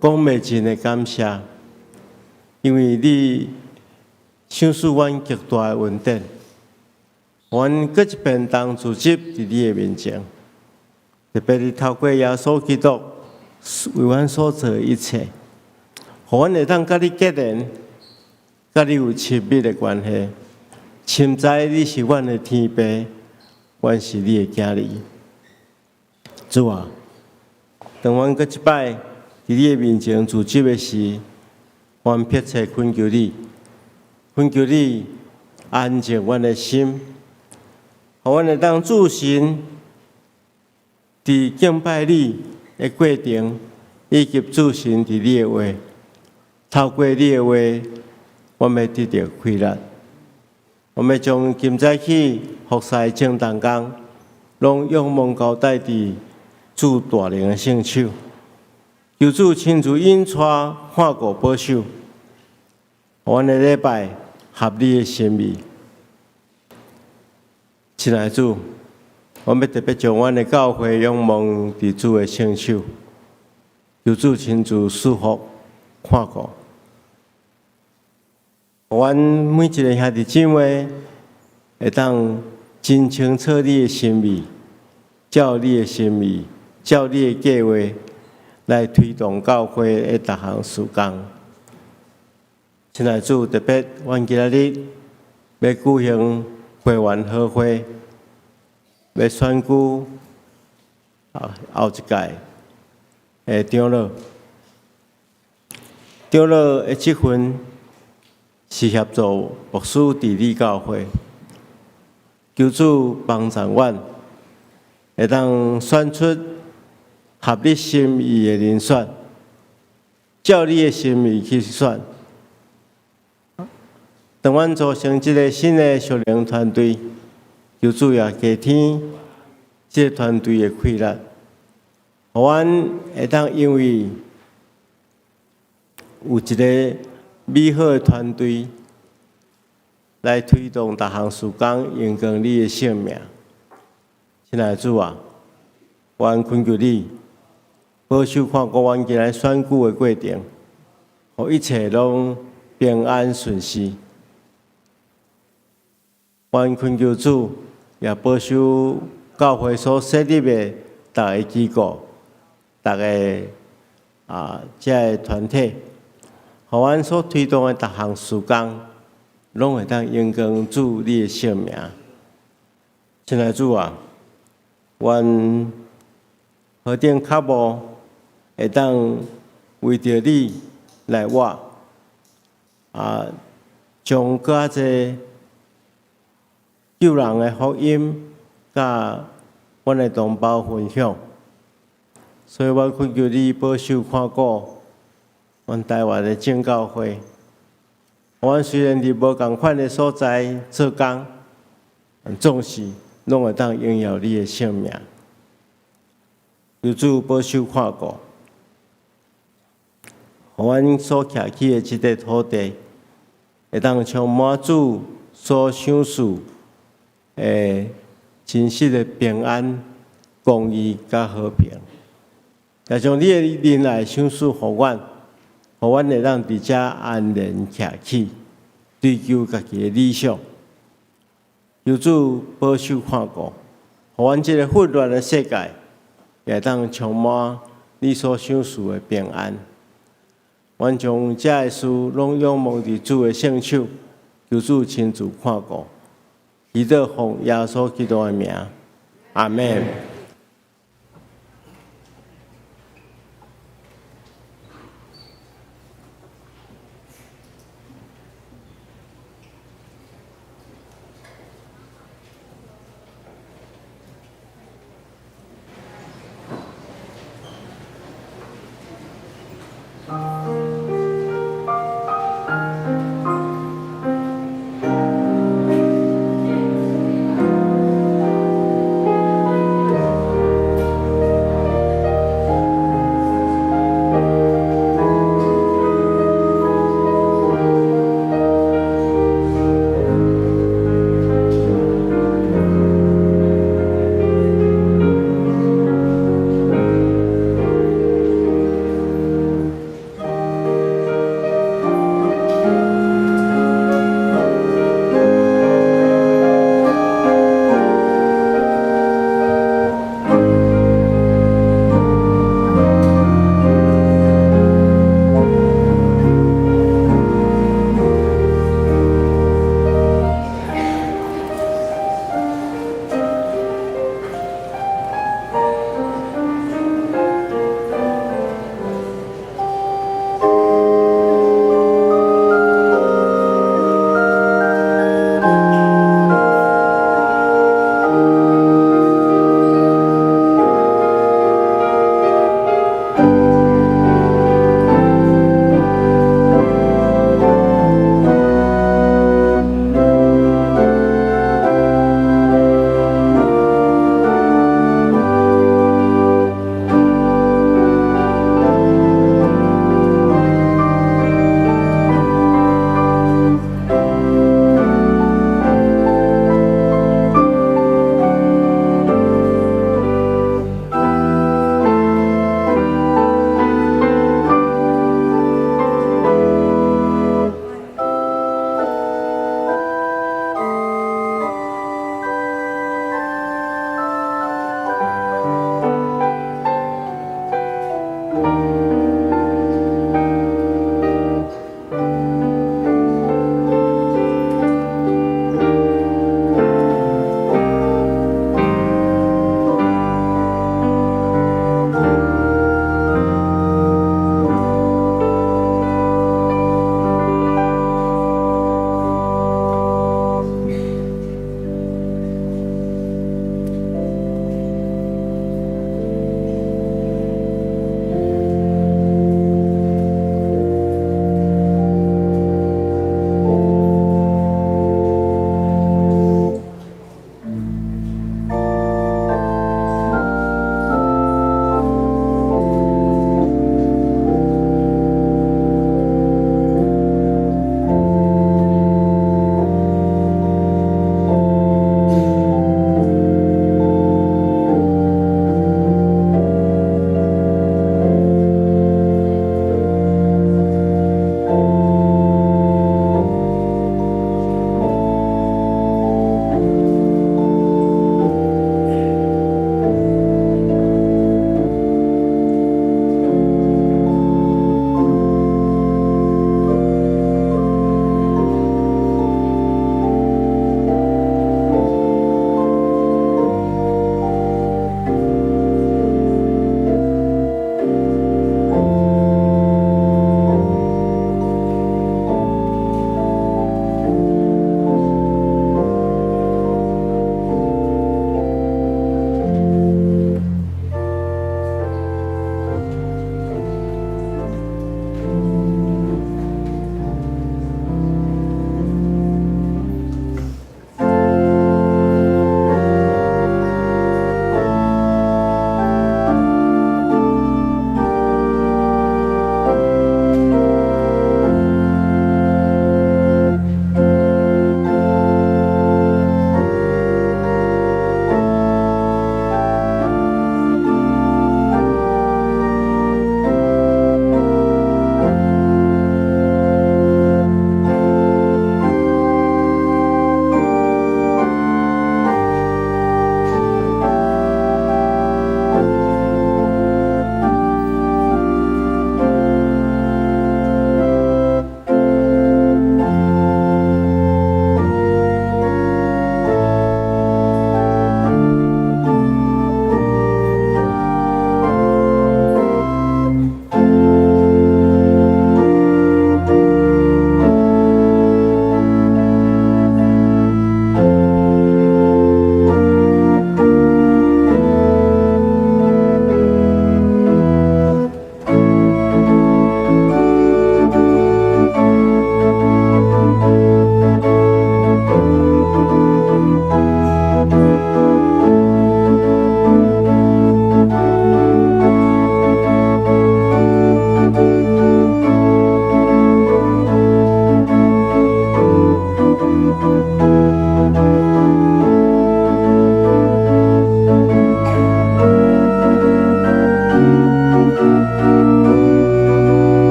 講袂盡的感謝，因為你賞賜阮極大的恩典，阮閣一遍當聚集佇你的面前，特別是透過耶穌基督為阮所做的一切，予阮會當佮你結連，佮你有親密的關係。深知你是阮的天父，阮是你的囝兒。主啊，當阮閣一擺佇你的面前聚集的時，阮迫切懇求你，懇求你安靜阮的心，予阮會當注神佇敬拜你的過程，以及注神佇你的話，透過你的話，阮欲得著氣力。阮欲將今早起服侍的眾同工，攏仰望交代佇主大能的聖手，求主親自引帶、看顧、保守，予阮的禮拜合你的心意。親愛的主，阮欲特別將阮的教會仰望佇主的聖手，求主親自賜福、看顧。予阮每一个兄弟姊妹會當真清楚你的心意，照你的心意，照你的計劃來推動教會的逐項事工。親愛的主，特別阮今仔日欲舉行會員和會，欲選舉後一屆的長老。長老的職分是協助牧師治理教會，求主幫助阮，會當選出合你心意的人選，照你的心意去選。當阮組成這个新的屬靈團隊，求主也加添這个團隊的氣力，予阮會當因為有一个美好的團隊來推動逐項事工，榮光你的聖名。親愛的主啊，阮懇求你保守看顧阮今仔選舉的過程，予一切攏平安順遂。阮懇求主也保守教會所設立的逐个機構、逐个這个團體，予阮所推動的逐項事工，攏會當榮光主你的聖名。親愛的主啊，阮何等渴慕會當為著你來活，將閣較濟救人的福音，佮阮的同胞分享。所以我懇求你保守看顧阮台灣的正教會。阮雖然佇無仝款的所在做工，總是攏會當榮耀你的聖名。求主保守看顧，予阮所徛起的這塊土地，會當充滿主所賞賜的真實的平安、公義佮和平。也將你的仁愛賞賜予阮，予阮會當佇遮安然徛起，追求家己的理想。求主保守看顧，予阮這个混亂的世界，也會當充滿你所賞賜的平安。阮將這个事攏仰望佇主的聖手，求主親自看顧。祈禱奉耶穌基督的名，阿們。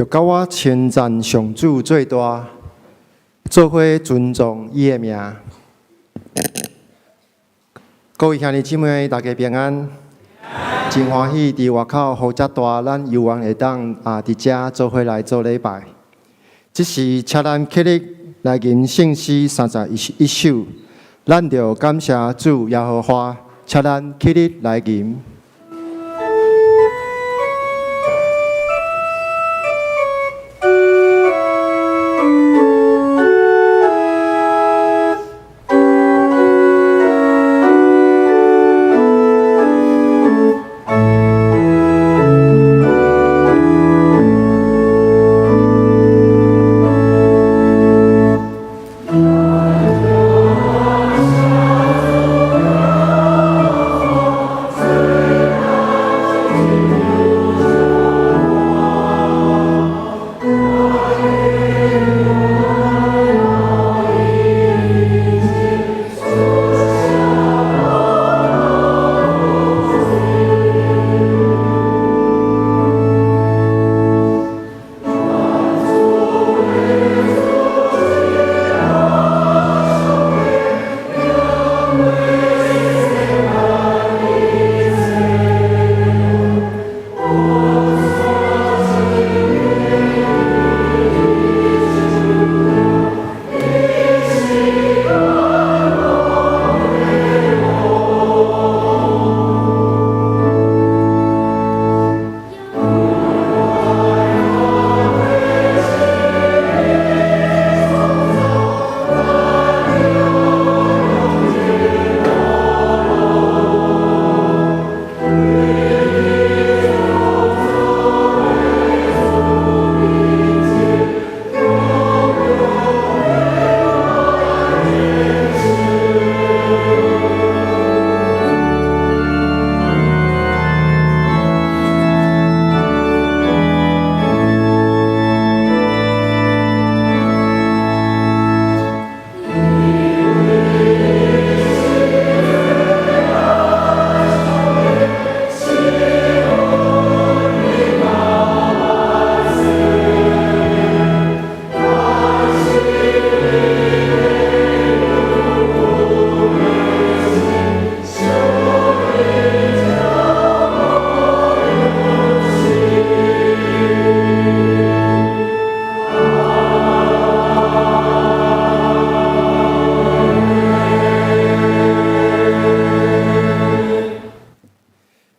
著佮我稱讚上主最大，做伙尊頌伊的名。各位兄弟姊妹，大家平安。真歡喜佇外口雨遮大，咱猶原會當啊佇遮做伙來做禮拜。這時，請咱起立來吟聖詩31首，咱著感謝主耶和華，請咱起立來吟。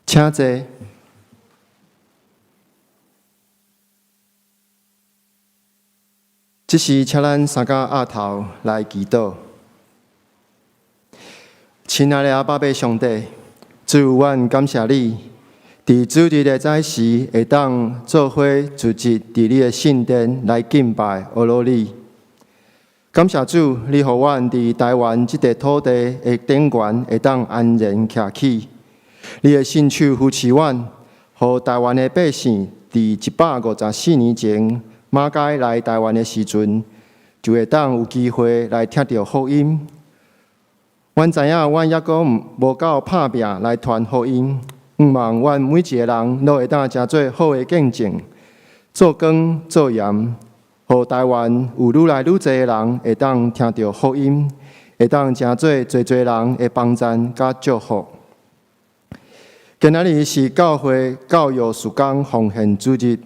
請坐。這時，請咱三甲額頭來祈禱。親愛的阿爸父上帝，主，阮感謝你，佇主日的早時會當做伙聚集佇你的聖殿來敬拜阿羅你。感謝主，你予阮佇台灣這塊土地的頂懸會當安然徛起。你的聖手扶持阮，予台灣的百姓佇154年前馬偕來台灣的時陣，就會當有機會來聽著福音。阮知影，阮猶閣無夠拍拚來傳福音，向望阮每一個人攏會當成做好的見證，做光做鹽，予台灣有愈來愈濟的人會當聽著福音，會當成做濟濟人的幫贊佮祝福。今仔日是教會教育事工奉獻主日，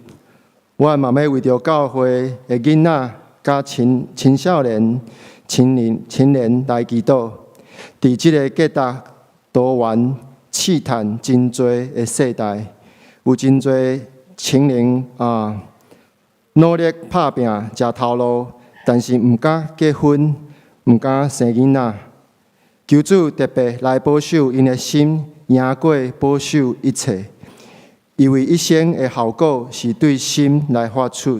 我嘛欲為著教會的囡仔佮青青少年、青年、青年來祈禱。佇這个價值多元、試探真濟的世代，有真濟青年啊，努力拍拚、食頭路，但是毋敢結婚，毋敢生囡仔。求主特別來保守𪜶的心，贏過保守一切，因為一生的效果是對心來發出。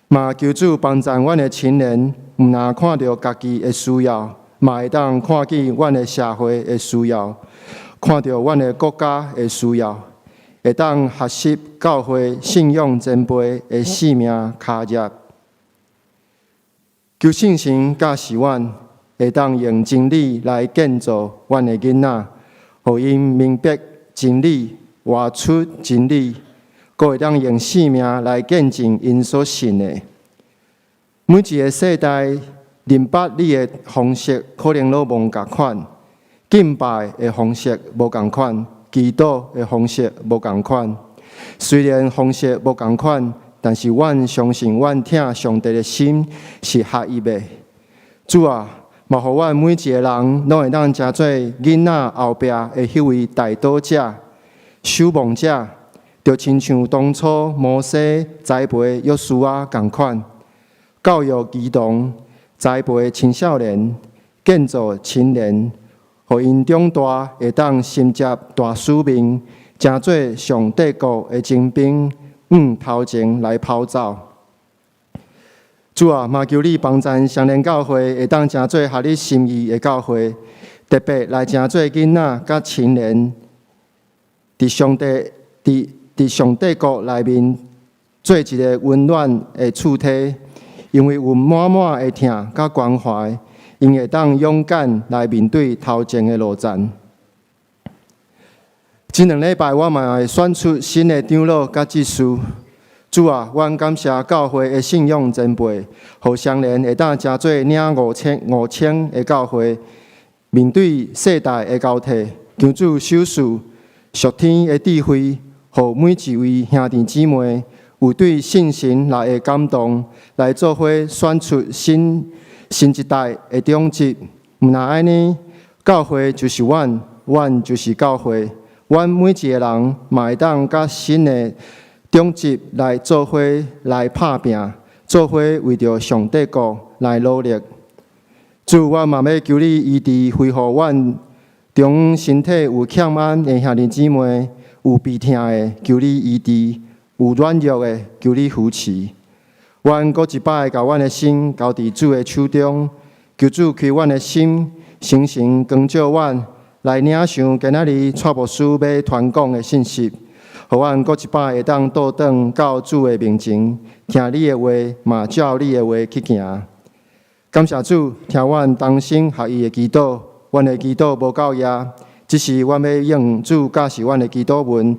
嘛求主幫助阮的青年，毋但看著家己的需要，嘛會當看見阮的社會的需要，看著阮的國家的需要，會當學習教會信仰前輩的使命跤業。求聖神教示阮，會當用真理來建造阮的囡仔，予𪜶明白真理，活出真理，閣會當用性命來見證𪜶所信的。每一个世代認捌你的方式可能攏無仝款，敬拜的方式無仝款，祈禱的方式無仝款。雖然方式無仝款，但是阮相信，阮疼上帝的心是合一的。主啊，嘛予阮每一个人攏會當成做囡仔後壁的彼位代禱者、守望者，就親像當初摩西栽培約書亞仝款，教育兒童、栽培青少年、建造青年，予𪜶長大會當承接大使命，成做上帝國的精兵，向頭前來跑走。主啊，嘛求你幫贊雙連教會會當成做合你心意的教會，特別來成做囡仔佮青年，佇上帝國內面做一个溫暖的柱體，因為有滿滿的疼佮關懷，𪜶會當勇敢來面對頭前的路程。這兩禮拜我嘛會選出新的長老佮執事。主啊，阮感謝教會的信仰前輩，予雙連會當成做領五千的教會，面對世代的交替，求主賞賜屬天的智慧，予每一位兄弟姊妹有對信神來的感動，來做伙選出新新一代的長執。毋但按呢，教會就是阮，阮就是教會，阮每一个人嘛會當佮新的長執來做伙來拍拚，做伙為著上帝國來努力。主，我嘛欲求你醫治恢復阮中身體有欠安的兄弟姊妹，有病痛的，求你醫治；有軟弱的，求你扶持。阮閣一擺共阮的心交佇主的手中，求主開阮的心，誠誠光照阮，來領受今仔日蔡牧師欲傳講的信息。予阮閣一擺會當倒轉到主的面前，聽你的話，嘛照你的話去行。感謝主，聽阮同心合意的祈禱，阮的祈禱無夠額，只是阮欲用主教示阮的祈禱文，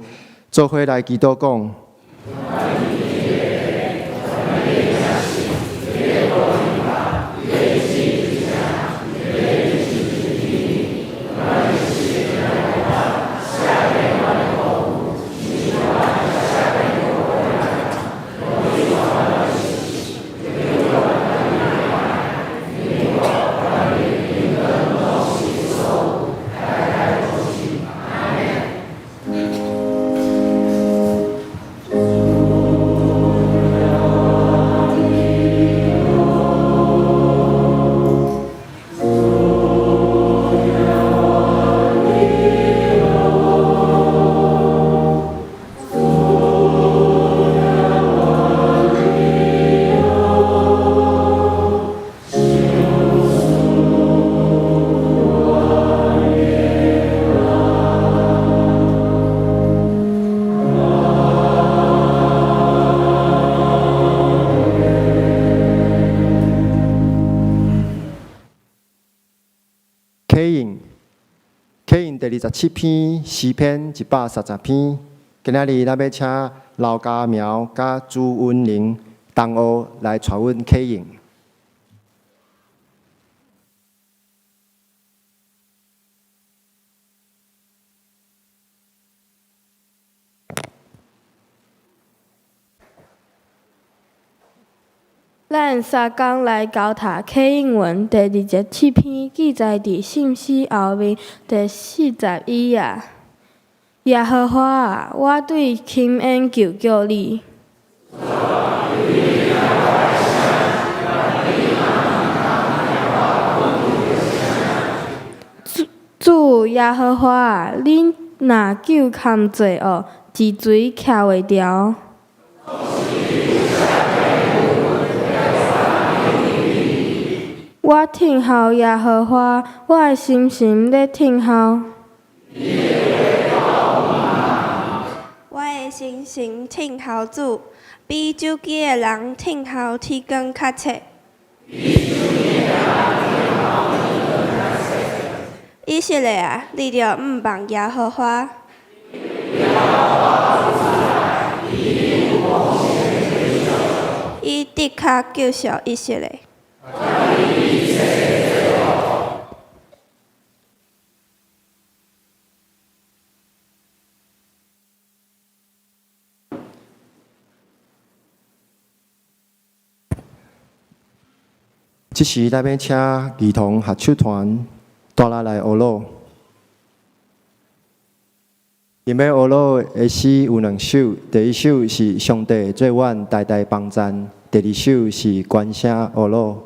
做伙來祈禱講。啟應，啟應第27篇，詩篇130篇。今仔日咱欲請劉家苗佮朱文玲同學來帶阮啟應。咱三工來交讀啟應文第27篇，記載佇聖詩後面第41頁。耶和華啊，我對深淵求叫你。主耶和華啊，恁若究堪罪惡，一錘徛袂牢。我等候耶和華，我的心神咧等候。我的心神等候主，比手機的人等候天光較切。以色列啊，你著向望耶和華。得較救贖以色列。這時，咱欲請兒童合唱團帶來來學魯。𪜶欲學魯的詩有兩首，第一首是上帝做阮大大幫贊，第二首是關聲學魯。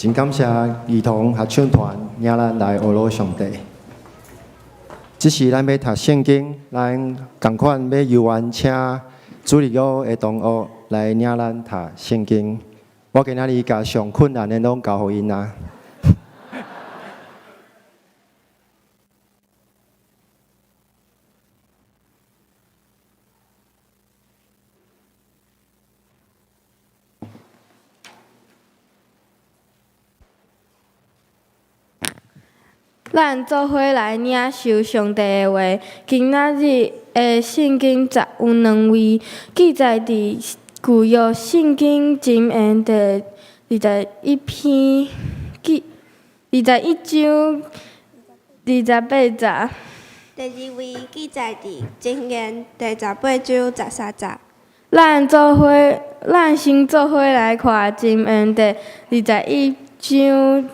真感謝兒童合唱團領咱來學羅上帝。這時咱欲讀聖經，咱仝款欲由阮請主日學的同學來領咱讀聖經。我今仔日共上困難的攏交予𪜶啊。咱做伙來領受上帝的話。今仔日的聖經節有兩位，記載佇舊約聖經箴言第21篇，記21章28節。第二位記載佇箴言第18章13節。咱做伙，咱先做伙來看箴言第21章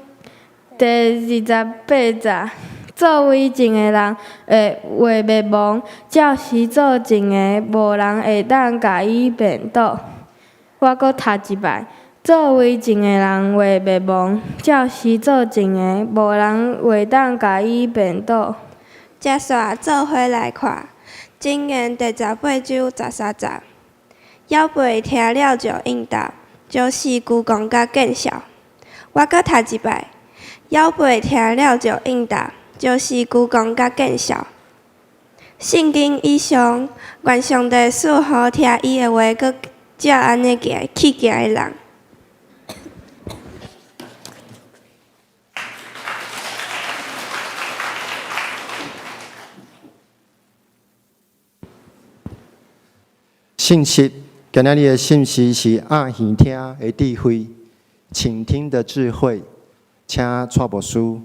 第28節。做偽證的人會話滅亡，照實做證的，無人會當共伊辯倒。我閣讀一擺：做偽證的人話滅亡，照實做證的，無人會當共伊辯倒。接續做伙來看箴言第18章13節。枵背聽了就應答，就是愚戇佮見笑。我閣讀一擺：枵背聽了就應答，就是愚戇佮見笑。聖經以上，願上帝賜予聽伊的話，閣照按呢行去行的人。信息，今仔日的信息是掩耳聽的智慧，傾聽的智慧，請蔡牧師。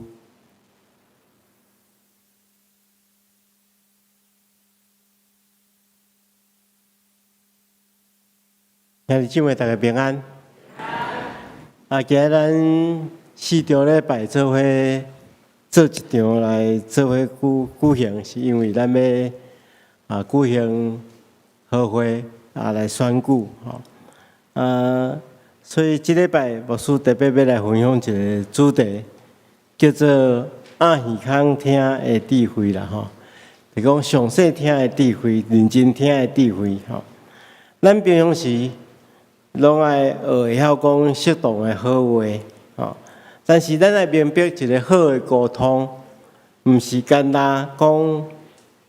兄弟姊妹，大家平安。啊，今仔咱四場禮拜做伙做一場來做伙舉行，是因為咱欲舉行和會來選舉吼。所以這禮拜牧師特別欲來分享一個主題，叫做掩耳孔聽的智慧啦吼。就講詳細聽的智慧，認真聽的智慧吼。咱平常時攏愛學會曉講適當的好話，吼。但是咱愛明白一個好的溝通，毋是干焦講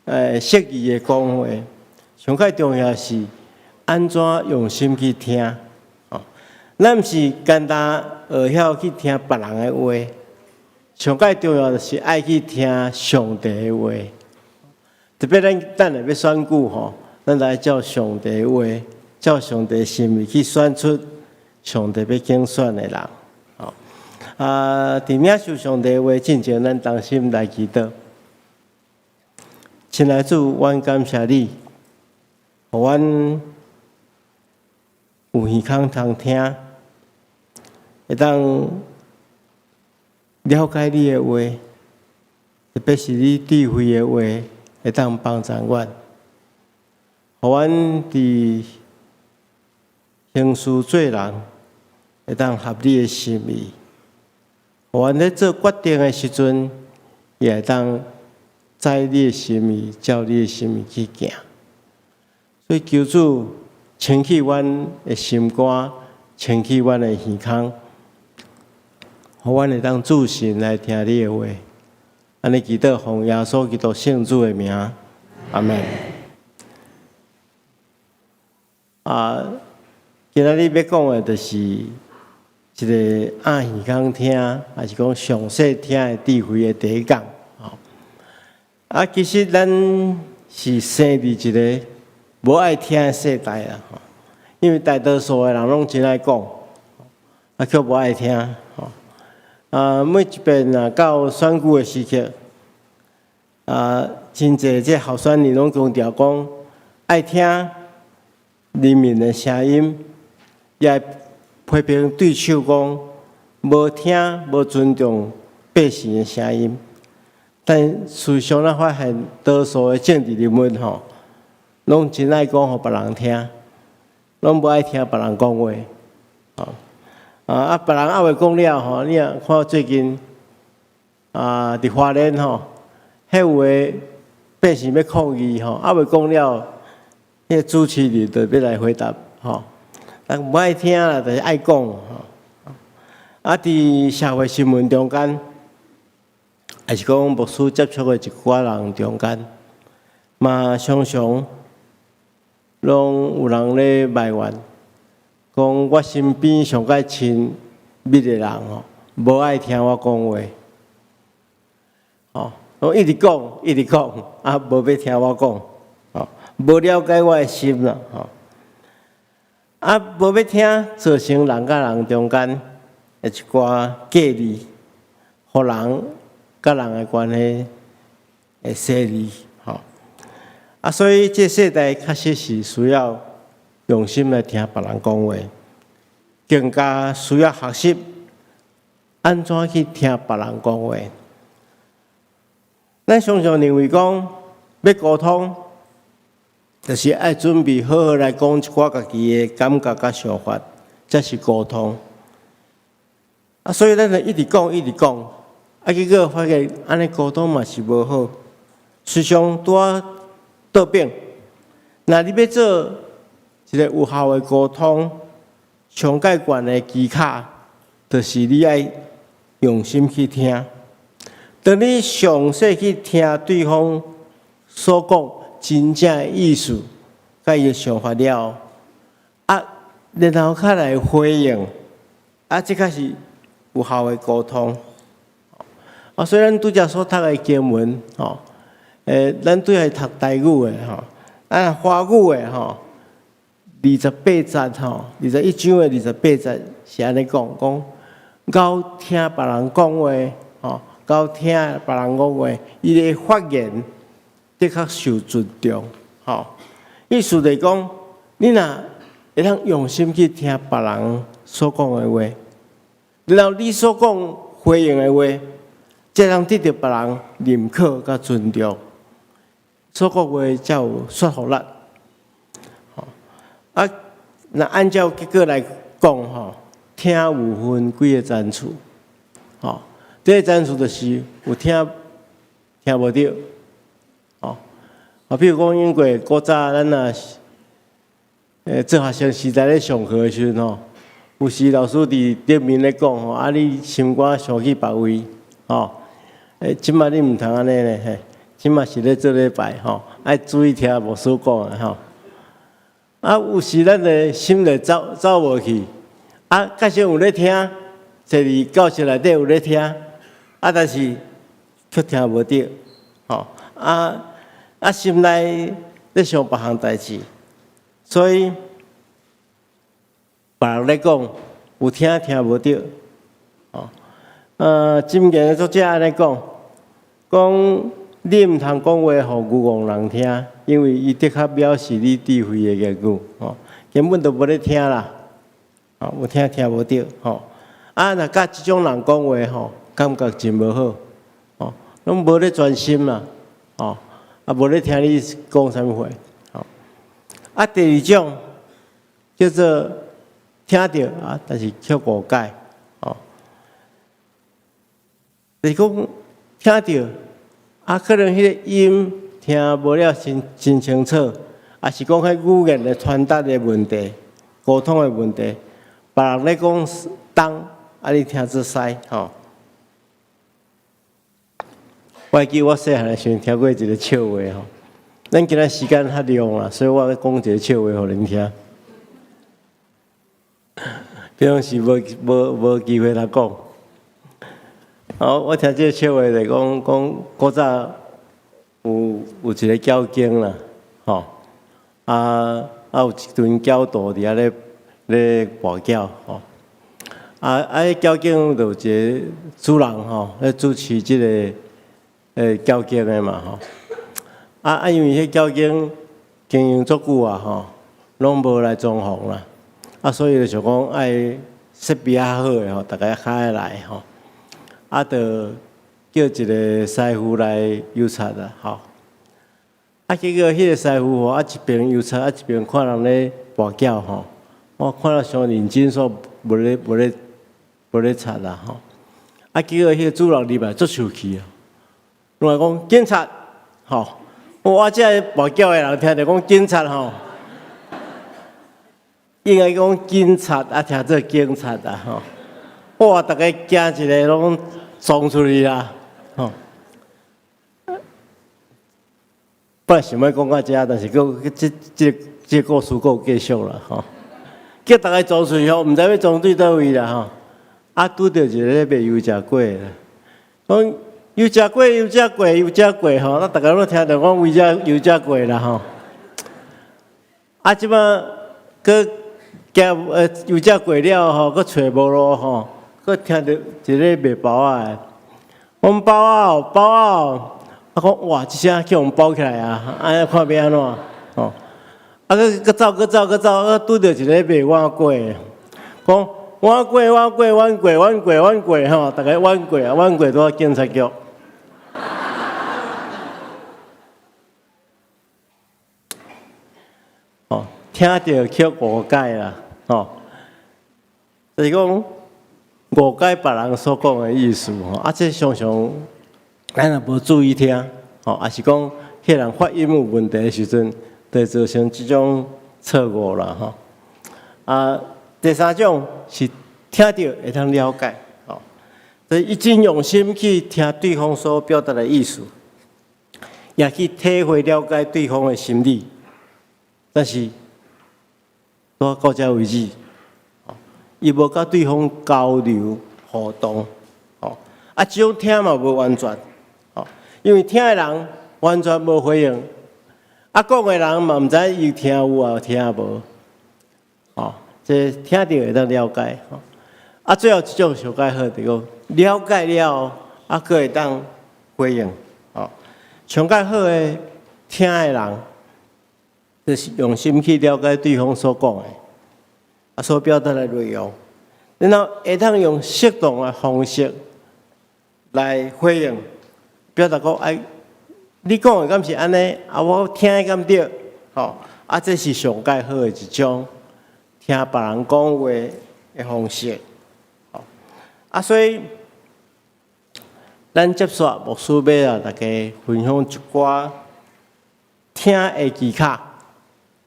適宜的講話，上較重要是按怎用心去聽，吼。咱毋是干焦學曉去聽別人的話，上較重要就是愛去聽上帝的話。特別咱等下欲選舉吼，咱來照上帝的話，照上帝心意去選出上帝欲揀選的人。吼，佇領受上帝的話進前，咱同心來祈禱。親愛主，阮感謝你，予阮有耳孔通聽，會當了解你的話，特別是你智慧的話，會當幫助阮，予阮佇行事做人會當合你的心意，予阮咧做決定的時陣，也會當知你的心意，照你的心意去行。所以求主清去阮的心肝，清去阮的耳孔，予阮會當注神來聽你的話。按呢祈禱，奉耶穌基督聖子的名，阿們。今仔日欲講的，就是一個掩耳孔聽，抑是講詳細聽的智慧的第一講。其實咱是生佇一個無愛聽的世代啦，因為大多數的人攏真愛講，卻無愛聽。每一遍若到選舉的時刻，真濟這候選人攏強調講愛聽人民的聲音，也批評對手講無聽無尊重百姓的聲音。但事實上，咱發現多數的政治人物吼，攏真愛講予別人聽，攏無愛聽別人講話。啊，別人猶未講了吼，你若看最近啊，佇花蓮吼，彼有的變成欲抗議吼，猶未講了，彼個主持人就欲來回答吼，人無愛聽啦，就是愛講吼。啊，佇社會新聞中間，抑是講牧師接觸的一寡人中間，嘛常常攏有人咧埋怨，講我身邊上蓋親密的人吼，無愛聽我講話，吼，攏一直講，一直講，啊，無欲聽我講，吼，無了解我的心啦，吼，啊，無欲聽，造成人佮人中間的一寡隔離，予人佮人的關係會疏離，吼，啊，所以這世代確實是需要用心來聽別人講話，更加需要學習按怎去聽別人講話。咱常常認為講欲溝通，就是愛準備好好來講一寡家己的感覺佮想法，才是溝通。啊，所以咱就一直講，一直講，啊，結果發現按呢溝通嘛是無好，時常拄仔倒反。若你欲做一個有效的溝通，上蓋懸的技巧，就是你愛用心去聽。當你詳細去聽對方所講真正的意思，佮伊的想法了，啊，然後較來回應，啊，這才是有效的溝通。啊，所以咱拄才所讀的經文，吼，咱拄才讀台語的吼，啊，華語的吼，二十八節吼，21章的二十八節是按呢講，講𠢕聽別人講話，吼，𠢕聽別人講話，伊的發言的確受尊重，吼。意思就是講，你若會當用心去聽別人所講的話，然後你所講回應的話，才通得著別人認可佮尊重，所講話才有說服力。啊，若按照結果來講吼，聽有分幾個層次，吼，第一個層次就是有聽聽無著，吼，啊，比如講因為古早咱若是做學生時代咧上課的時陣吼，有時老師佇頂面咧講吼，啊，你心肝想去別位，吼，這擺你毋通按呢咧，嘿，這擺是咧做禮拜吼，愛注意聽牧師講的吼。啊，有時咱的心就走走無去，啊，確實有咧聽，坐佇教室內底有咧聽，啊，但是卻聽無著，吼，啊啊，心內咧想別項代誌，所以別人咧講有聽聽無著，吼，箴言的作者按呢講，講你毋通講話予愚戇人聽，因為伊的確藐視你智慧的言語，吼，根本就無咧聽啦，吼，有聽聽無著，吼，啊，若佮這種人講話，吼，感覺真無好，吼，攏無咧專心啦，吼，啊，無咧聽你講啥物話，吼，啊，第二種叫做聽著啊，但是卻誤解，吼，就是講聽著。啊，可能彼個音聽無了真真清楚，抑是講彼語言的傳達的問題、溝通的問題，別人咧講東，啊，你聽做西，吼。我會記我細漢的時陣聽過一個笑話吼。咱今仔時間較長啦，所以我欲講一個笑話予恁聽。平常時無無無機會來講。好，我聽這個笑話就講講古早有有一個教經啦，吼，啊啊有一陣教徒佇遐咧咧跋筊吼，啊啊！彼教經就有一個主人吼，咧主持這個教經的嘛吼，啊啊！因為彼教經經營足久啊吼，攏無來裝潢啦，啊，所以就想講愛設備較好的吼，逐家較愛來吼。啊，就叫一個師傅來油漆啦，吼。啊，結果彼個師傅吼，啊一邊油漆，啊一邊看人咧跋筊吼。我看了傷認真，煞無咧無咧無咧插啦吼。啊，結果彼個主任入來足生氣啊，攏來講警察吼，我這個跋筊的人聽著講警察吼，應該講警察啊，聽做警察啊吼。哇！逐家驚一个攏衝出去啦，吼！本來想欲講到遮，但是閣這這這個故事閣有繼續啦，吼！叫逐家衝出去吼，毋知欲衝對佗位啦，吼！啊，拄著一個咧賣油炸粿的，講油炸粿、油炸粿、油炸粿吼，啊，逐家攏聽著講油炸油炸粿啦，吼！啊，這擺閣行油炸粿了吼，閣揣無路吼。閣聽著一个賣包仔的，講包仔哦，包仔哦，啊講哇，這聲去予包起來啊，按呢看欲按怎吼？啊，閣閣走，閣走，閣走，閣拄著一个賣碗粿的，講碗粿，碗粿，碗粿，碗粿，碗粿吼，逐家碗粿啊，碗粿拄到警察局。哦，聽著去誤解啦，吼，就是講。誤解別人所講的意思吼，啊，這常常咱若無注意聽，吼，抑是講彼人發音有問題的時陣，就會造成這種錯誤啦，吼。啊，第三種是聽著會當了解，吼，就是伊真用心去聽對方所表達的意思，也去體會了解對方的心理，但是到這為止。伊無佮對方交流互動，吼，啊，這種聽嘛無完全，吼，因為聽的人完全無回應，啊，講的人嘛毋知伊聽有抑聽無，吼，這聽著會當了解，吼，啊，最後一種上蓋好，就是講了解了後，啊，閣會當回應，吼，上蓋好的聽的人，就是用心去了解對方所講的。啊，所表達的內容，然後會當用適當的方式來回應，表達講，哎，你講的敢是按呢？啊，我聽的敢對？吼，啊，這是上蓋好的一種聽別人講話的方式。吼，啊，所以咱接續牧師欲來大家分享一寡聽的技巧，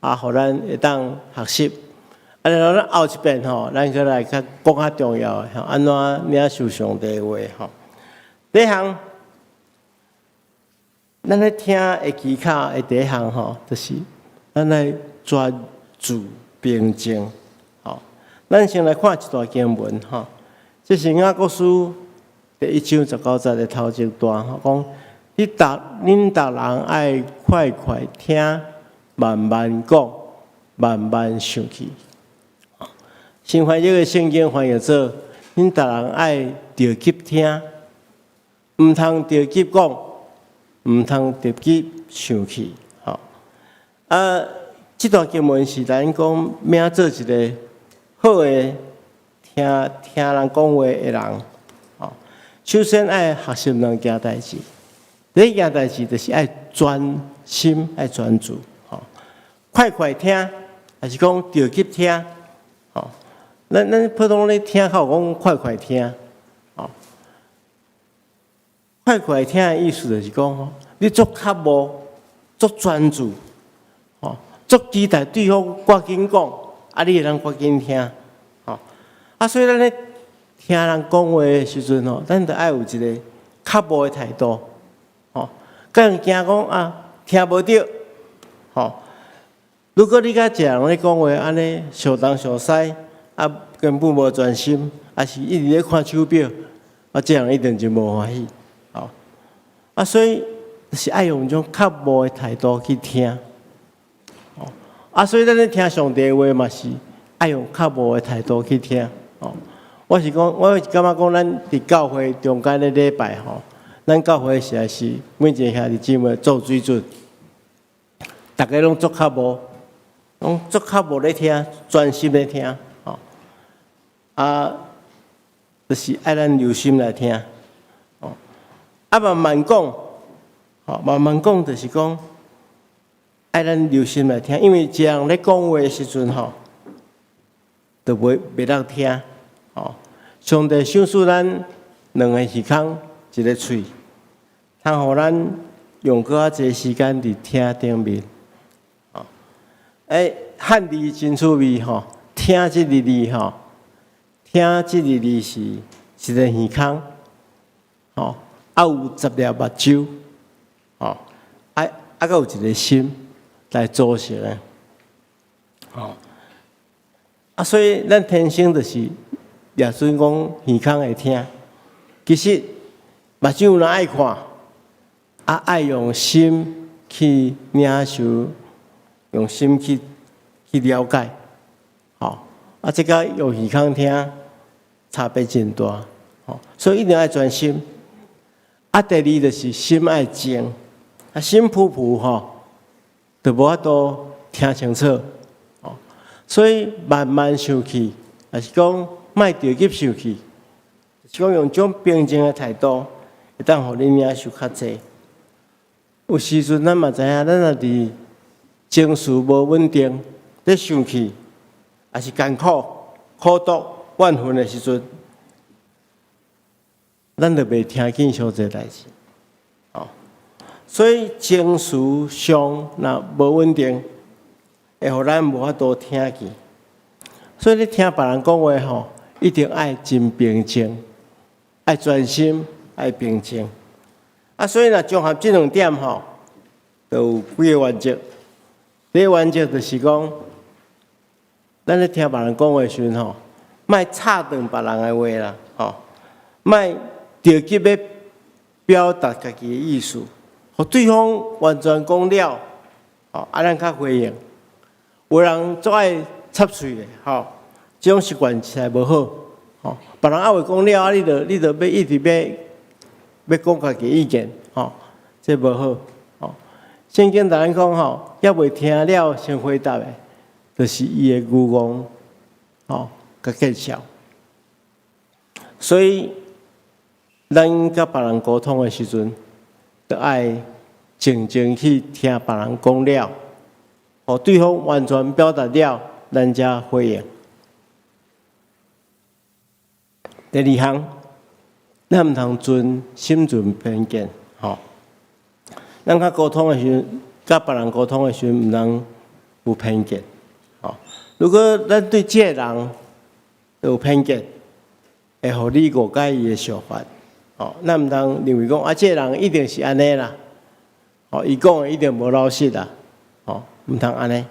啊，予咱會當學習。啊，然後咱後一遍吼，咱閣來較講較重要的吼，按怎領受上帝話吼。第一項，咱咧聽的技巧的第一項吼，就是咱愛專注平靜。吼，咱先來看一段經文吼，這是雅各書第一章十九節的頭一段吼，講恁逐人愛快快聽，慢慢講，慢慢生氣。新翻譯的聖經翻譯做：恁逐人愛著急聽，毋通著急講，毋通著急生氣。吼，啊，這段經文是咱講欲做一个好的聽聽人講話的人。吼，首先愛學習兩件代誌。第一件代誌就是愛專心、愛專注。吼，快快聽，抑是講著急聽。吼，咱普通咧聽較有講快快聽，吼，快快聽的意思就是講吼，你足較無足專注，吼，足期待對方趕緊講，啊，你會當趕緊聽，吼，啊，所以咱咧聽人講話的時陣吼，咱著愛有一个較無的態度，吼，閣驚講啊聽無著，吼。如果你佮一個人咧講話，按呢相東相西，啊，根本無專心，抑是一直咧看手錶，啊，這人一定就無歡喜，吼。啊，所以是愛用這種較無的態度去聽，吼。啊，所以咱咧聽上帝話嘛是愛用較無的態度去聽，吼。我是講，我感覺講，咱佇教會中間的禮拜吼，咱教會實在是每一个兄弟姊妹做水準，逐家攏足較無，攏足較無咧聽，專心咧聽，吼。啊，就是愛咱留心來聽，吼。啊，慢慢講，吼，慢慢講就是講，愛咱留心來聽，因為一個人咧講話的時陣，吼，就袂當聽，吼。上帝賞賜咱兩个耳孔，一个喙，通予咱用閣較濟時間佇聽頂面。哦，欸，漢字真趣味吼，聽這个字吼，聽這个字是一个耳孔，吼，啊有10粒目睭，吼，啊，閣有一個心來組成的，吼，啊，所以咱天生就是耶穌講耳孔會聽，其實目睭若愛看，啊愛用心去領受，用心去了解，吼，啊，這佮用耳孔聽差別真大，吼，所以一定愛專心。啊，第二就是心愛靜，啊，心浮浮吼，就無法度聽清楚，吼，所以慢慢生氣，抑是講莫著急生氣，是講用這種平靜的態度，會當予你領受較濟。有時陣咱嘛知影，咱若佇情緒無穩定，咧生氣，抑是艱苦、苦毒、怨恨的時陣，咱就袂聽見傷濟代誌，哦。所以情緒上若無穩定，會予咱無法度聽見。所以你聽別人講話吼，一定愛真平靜，愛專心，愛平靜。啊，所以若綜合這兩點吼，就有幾个原則。第一個原則就是講，咱咧聽別人講話時陣吼，莫插斷別人的話啦，吼，莫著急欲表達家己的意思，予對方完全講了，吼，啊，咱較回應。有人足愛插喙的，吼，這種習慣實在無好，吼。別人猶未講了，啊，你就欲一直欲講家己意見，吼，這無好，吼。聖經共咱講，吼，猶未聽了先回答的，就是伊的愚戇，吼，佮見笑。所以，咱佮別人溝通的時陣，著愛靜靜去聽別人講了，予對方完全表達了，咱才回應。第二項，咱毋通存心存偏見，吼。咱佮溝通的時陣，佮別人溝通的時陣，毋通有偏見，吼。如果咱對這个人有偏見，會予你誤解伊的想法，吼。咱毋通認為講啊，這个人一定是按呢啦，吼，伊講的一定無老實啦，吼，毋通按呢。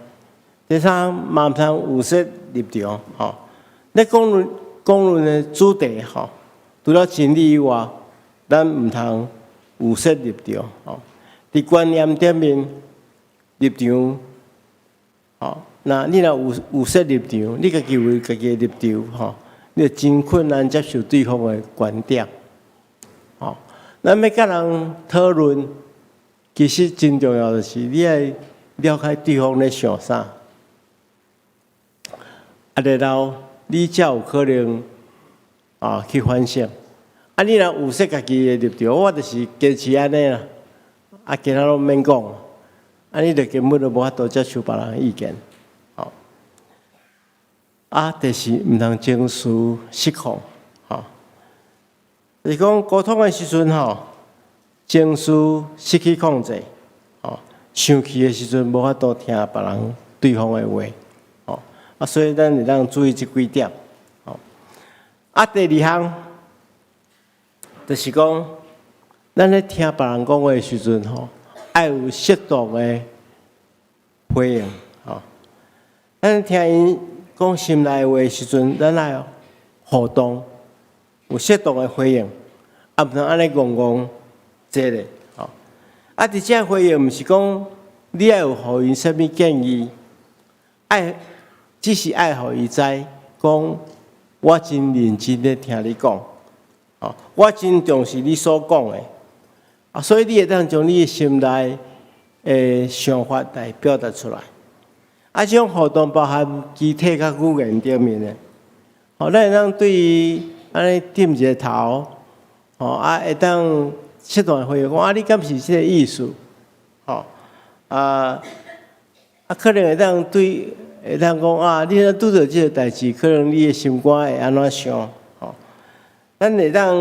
第三，嘛毋通預設立場，吼。咧講論講論的主題，吼，除了真理以外，咱毋通預設立場，吼。佇觀念頂面立場，吼，那你若有預設立場，你家己有家己的立場，吼，你就真困難接受對方的觀點，吼。咱欲佮人討論，其實真重要就是你愛了解對方咧想啥，啊，然後你才有可能啊去反省。啊，你若預設家己的立場，我就是堅持按呢啦。啊，其他攏免講，啊，你就根本就無法度接受別人的意見，吼。啊，第四，毋通情緒失控，吼。就是講溝通的時陣，吼，情緒失去控制，吼，生氣的時陣無法度聽別人對方的話，吼。啊，所以咱會當注意這幾點，吼。啊，第二項，就是講，咱咧聽別人講話的時陣，吼，愛有適當的回應，吼。咱聽𪜶講心內話的時陣，咱愛互動，有適當的回應，啊，毋通按呢戇戇坐咧，吼。啊，佇這回應毋是講你愛有予𪜶啥物建議，愛只是愛予伊知，講我真認真咧聽你講，吼，我真重視你所講的。啊，所以你會當將你的心內的想法來表達出來。啊，這種互動包含肢體佮語言頂面的。吼，咱會當對伊按呢點一個頭，吼，啊，會當適當的回應講啊，你敢是這个意思？吼，啊，可能會當對，會當講啊，你若拄著這个代誌，可能你的心肝會按怎想？吼，咱會當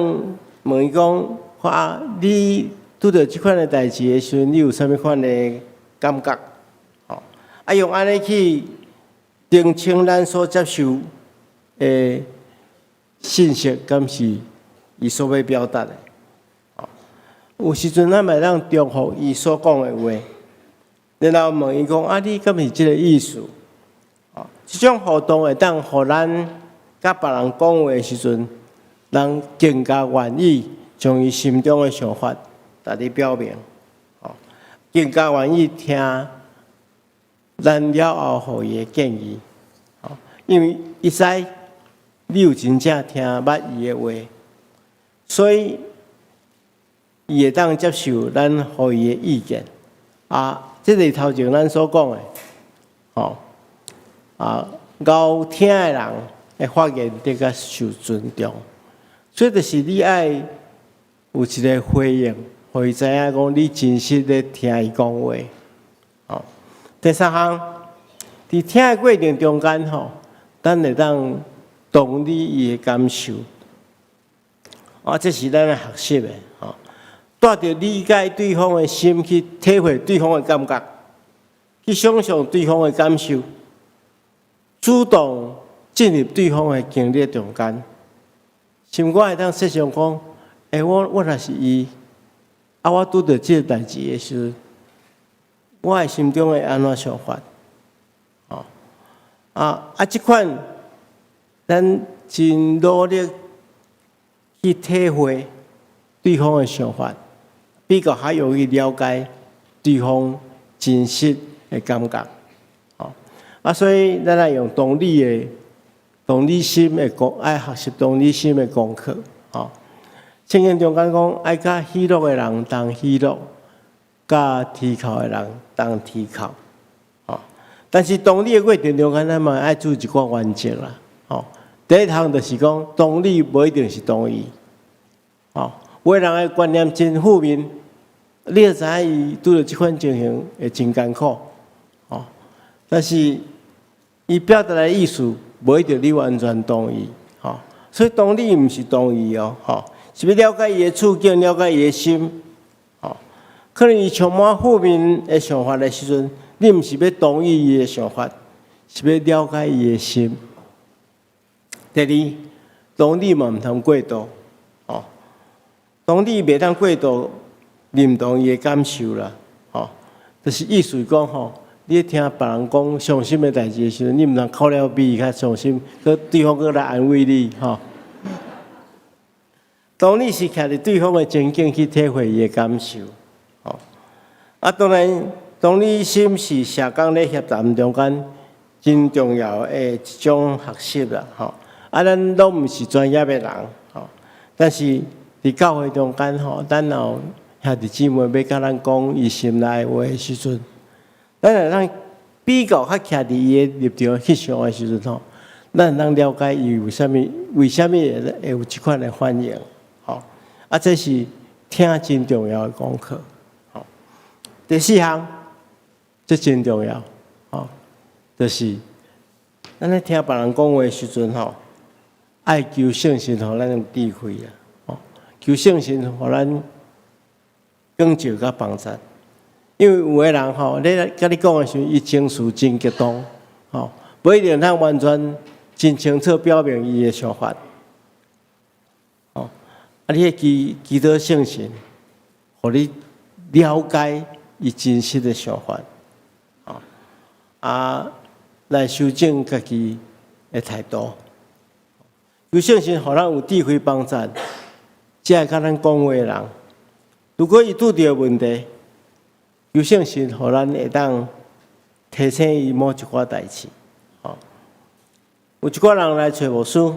問伊講，啊，你拄著這款的代誌的時陣，你有啥物款的感覺？吼，啊，用按呢去澄清咱所接受的信息，敢是伊所欲表達的？吼，有時陣咱嘛會當重複伊所講的話，然後問伊講，啊，你敢是這个意思？吼，這種互動會當予咱佮別人講話的時陣，人更加願意將伊心中的想法共你表明，吼，更加願意聽咱了後予伊的建議，吼，因為伊知你有真正聽捌伊的話，所以伊會當接受咱予伊的意見。啊，這個頭前咱所講的，吼，啊，𠢕聽的人的發言得較受尊重，所以就是你愛有一个回應，予伊知影講你真實咧聽伊講話。吼，第三項，佇聽的過程中間吼，咱會當同理伊的感受。啊，這是咱愛學習的吼。帶著理解對方的心去體會對方的感覺，去想像對方的感受，主動進入對方的經歷中間。像我會當設想講，欸，我若是伊，啊，我拄著這个代誌的時陣，我的心中會按怎想法？吼，啊，這款咱真努力去體會對方的想法，比較較容易了解對方真實的感覺。吼，啊，所以咱愛用同理的同理心的功，愛學習同理心的功課。吼，聖經中間講，愛佮喜樂的人同喜樂，佮啼哭的人同啼哭。吼，但是同理的過程中間，咱嘛愛注意一寡原則啦。吼，第一項就是講，同理無一定是同意。吼，有的人的觀念真負面，你就知影伊拄著這款情形會真艱苦。吼，但是伊表達的意思，無一定你完全同意。吼，所以同理毋是同意哦。吼，是欲了解伊的處境，了解伊的心。吼，可能伊充滿負面的想法的時陣，你毋是欲同意伊的想法，是欲了解伊的心。第二，同理嘛毋通過度，吼，同理袂當過度認同伊的感受啦，吼，就是意思講吼，你聽別人講傷心的代誌的時陣，你毋通哭了比伊較傷心，閣對方閣來安慰你，吼。同理是徛佇對方的情境去體會伊的感受，吼。啊，當然，同理心是社工咧協談中間真重要的一種學習啦，吼。啊，咱攏毋是專業的人，吼。但是佇教會中間，吼，咱若有兄弟姊妹欲佮咱講伊心內話的時陣，咱會當比較較徛佇伊的立場去想的時陣，吼，咱會當了解伊為啥物會有這款的反應，吼。啊，這是聽真重要的功課，吼。第四項，這真重要，吼，就是咱咧聽別人講話的時陣，吼，愛求聖神予咱有智慧啊，吼，求聖神予咱光照佮幫助。因為有的人吼，咧佮你講的時陣，伊情緒真激動，吼，無一定通完全真清楚表明伊的想法，吼，啊，你愛祈禱聖神，予你了解伊真實的想法，吼，啊，來修正家己的態度。求聖神予咱有智慧幫助，這个佮咱講話的人，如果伊拄著問題，求聖神予咱會當提醒伊某一寡代誌，吼。有一寡人來揣牧師，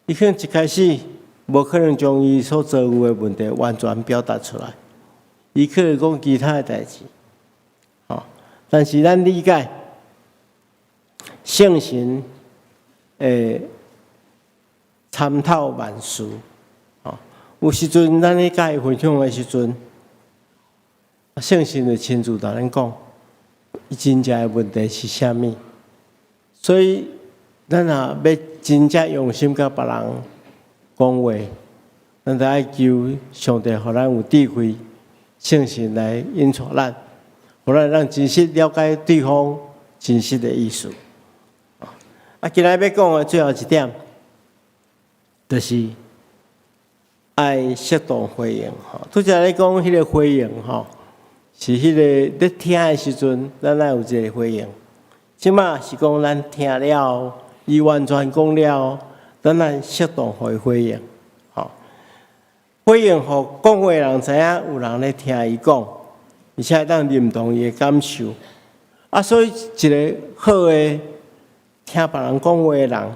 伊可能一開始無可能將伊所遭遇的問題完全表達出來，伊可能講其他的代誌，吼。但是咱理解聖神會參透萬事，吼。有時陣咱咧佮伊分享的時陣，聖神會親自同咱講，伊真正的問題是啥物。所以，咱若欲真正用心佮別人講話，咱就愛求上帝，予咱有智慧、聖神來引導咱，予咱會當真實了解對方真實的意思。啊，今仔日欲講的最後一點，就是愛適當回應。吼，拄才咧講彼個回應，吼，是彼個咧聽的時陣，咱愛有一個回應。這馬是講咱聽了，伊完全講了，咱愛適當予伊回應。吼，回應予講話的人知影有人咧聽伊講，而且會當認同伊的感受。啊，所以一個好的聽別人講話的人，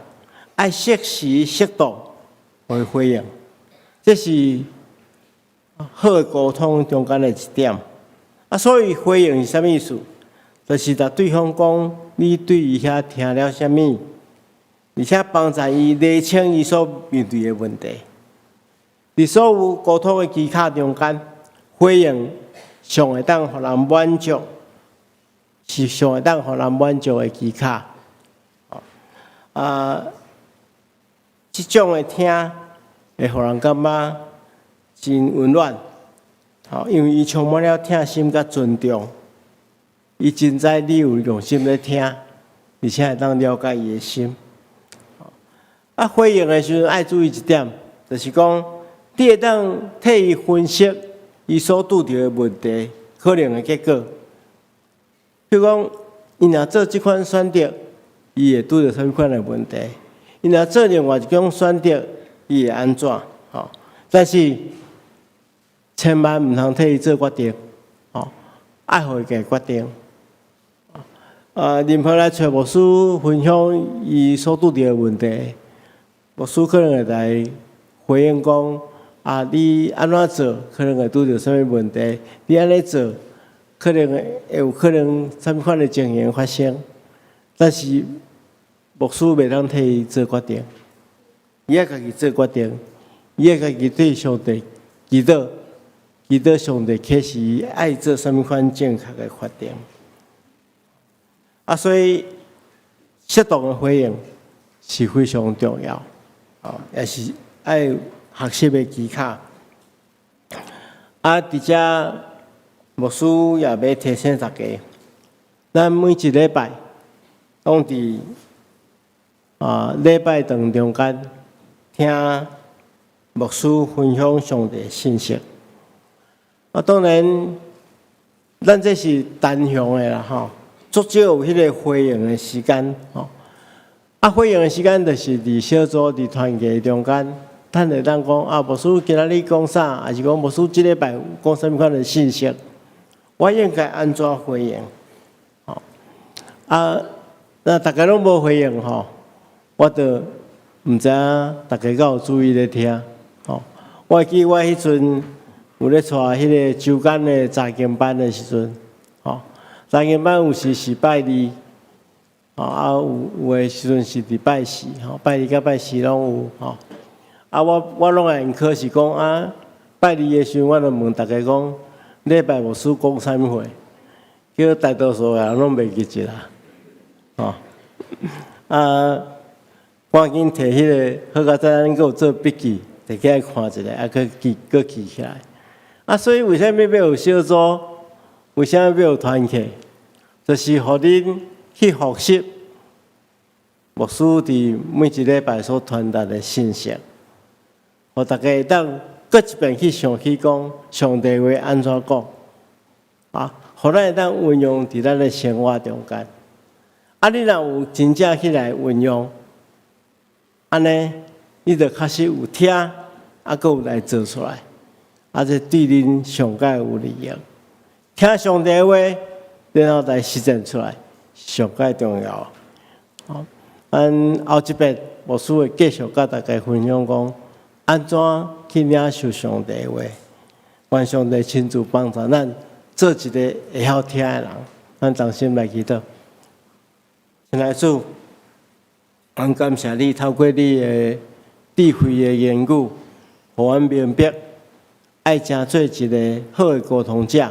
愛適時適當予伊回應，這是好的溝通中間的一點。啊，所以回應是啥物意思？就是共對方講，你對伊遐聽了啥物，而且幫助伊釐清伊所面對的問題。佇所有溝通的技巧中間，回應上會當予人滿足，是上會當予人滿足的技巧。啊，這種的聽會予人感覺真溫暖，吼，因為伊充滿了疼心佮尊重，伊真知你有用心咧聽，而且會當了解伊的心。啊，回應的時陣愛注意一點，就是講你會當替伊分析伊所拄著的問題可能的結果。比如講，伊若做這款選擇，伊會拄著啥物款的問題？伊若做另外一種選擇，伊會按怎？吼！但是千萬毋通替伊做決定，吼！愛予伊家決定。啊，任何來揣牧師分享伊所拄著的問題，牧師可能會來回應講：啊，你按怎做，可能會拄著啥物問題？你按呢做，可能會有可能啥物款的情形發生。但是牧師袂當替伊做決定，伊愛家己做決定，伊愛家己對上帝祈禱，祈禱上帝啟示伊愛做啥物款正確的決定。啊，所以適當的回應是非常重要，哦，也是愛學習的技巧。啊，佇遮牧師也欲提醒大家，咱每一禮拜攏佇禮拜堂中間聽牧師分享上帝信息。啊，當然，咱這是單向的啦，吼，足少有彼個回應的時間，吼。啊，回應的時間就是佇小組、佇團契中間，咱會當講啊，牧師今仔日講啥，抑是講牧師這禮拜講啥物款的信息，我應該按怎回應？吼，啊，若逐家攏無回應吼，我就毋知影逐家敢有注意咧聽，吼。我會記我彼陣有咧帶彼個週間的查經班的時陣，吼，查經班有時是拜二，吼，啊有有的時陣是佇拜四，吼，拜二佮拜四攏有，吼。啊，我攏會用考是講啊，拜二的時陣，我就問逐家講，禮拜牧師講啥物話？結果大多數的人攏袂記得啦，吼。啊，趕緊提彼個，好佳哉咱閣有做筆記，摕起來看一下，啊，閣記，閣記起來。啊，所以為啥物欲有小組？為啥物欲有團契？就是予恁去複習牧師佇每一禮拜所傳達的信息，予大家會當閣一遍去想起講上帝話按怎講，啊，予咱會當運用佇咱的生活中間。啊，你若有真正去來運用，按呢，你就確實有聽，啊，閣有來做出來，啊，這對恁上蓋有利益。聽上帝話，然後來實踐出來，上蓋重要。好，咱後一遍牧師會繼續佮大家分享講，按怎去領受上帝話，願上帝親自幫助咱做一个會曉聽的人。咱同心來祈禱。親愛的主，阮感謝你透過你的智慧的言語，予阮明白，愛成做一个好的溝通者，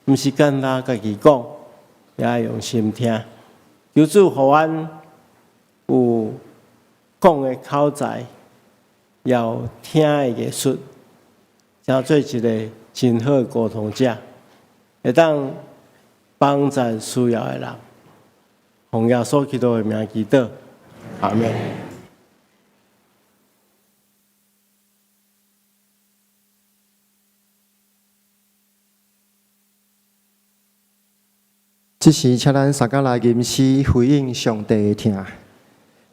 毋是干焦家己講，也愛用心聽。求主予阮有講的口才，也有聽的藝術，成做一个真好的溝通者，會當幫助需要的人。奉耶穌基督的名祈禱，阿們。這時，請咱三工來吟詩回應上帝的疼。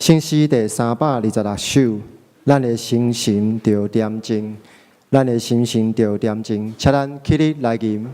聖詩第326首，咱的心神著恬靜，咱的心神著恬靜，請咱起立來吟。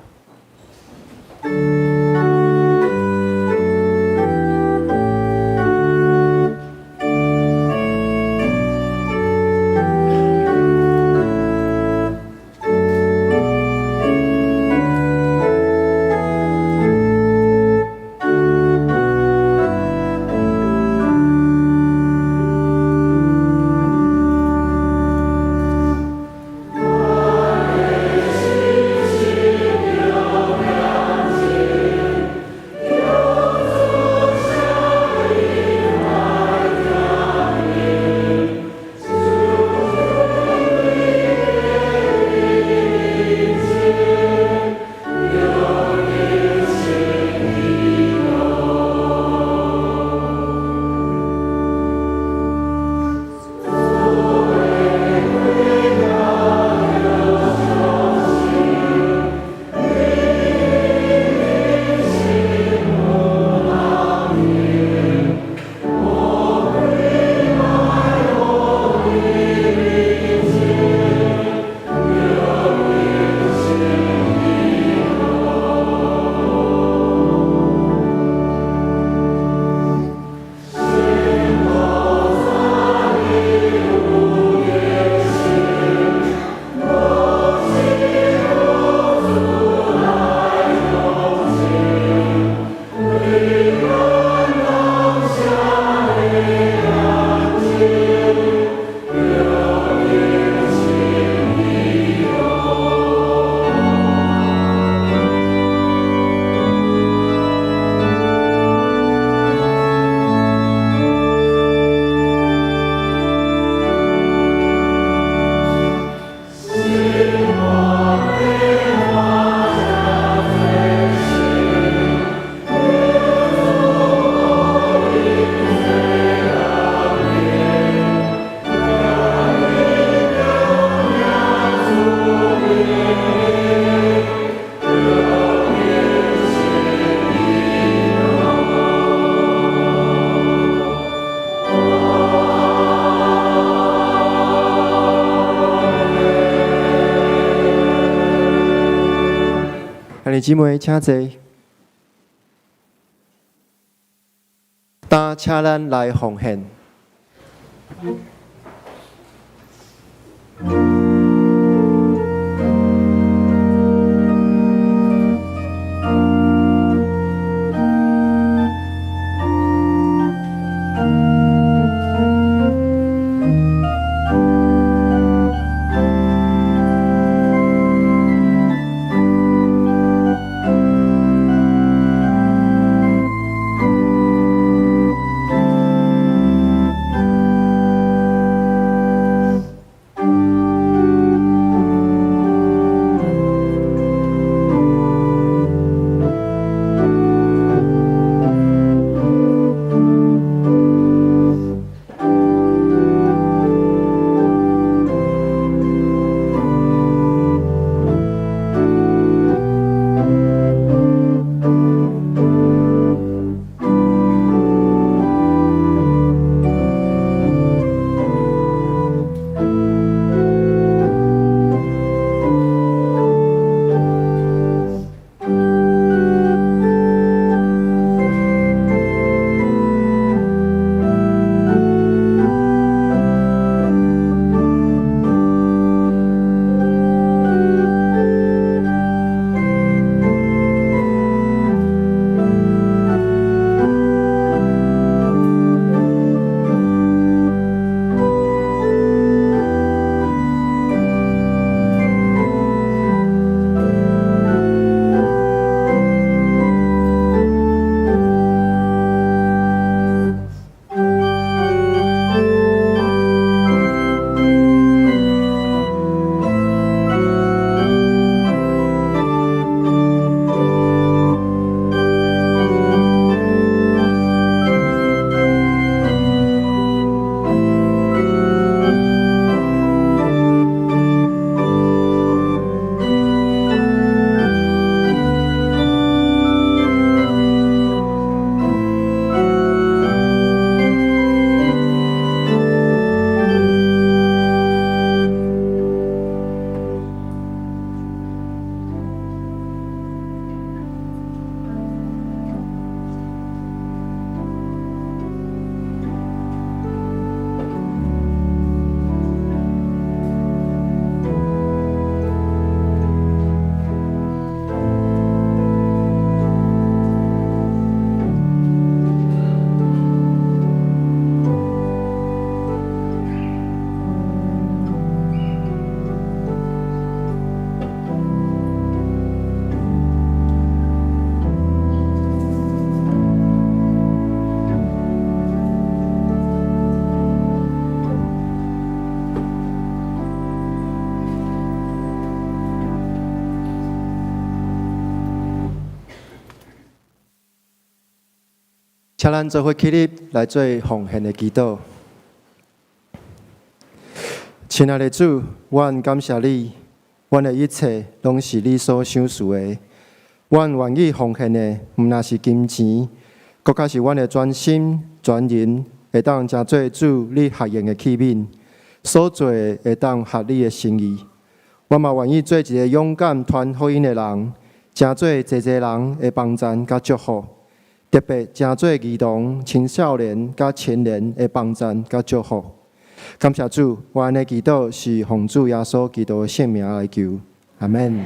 兄弟姊妹，請坐。今請咱來奉獻。請咱做伙起立來做奉獻的祈禱。親愛的主，阮感謝你，阮的一切攏是你所賞賜的。阮願意奉獻的，毋但是金錢，閣較是阮的全心全人，會當成做主你合用的器皿，所做的會當合你的心意。我嘛願意做一个勇敢傳福音的人，成做濟濟人的幫贊佮祝福，特別成做兒童、青少年佮青年的幫贊佮祝福。感謝主，我按呢祈禱是奉主耶穌基督的聖名來求，阿們。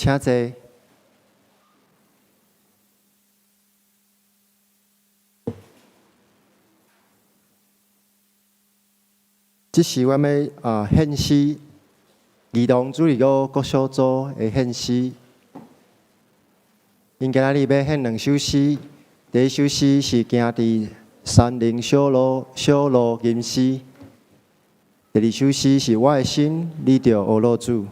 請坐。這是阮欲獻詩，兒童主日學國小組的獻詩。𪜶今仔日欲獻兩首詩，第一首詩是行佇山林小路小路吟詩，第二首詩是我的心，你著呵咾主。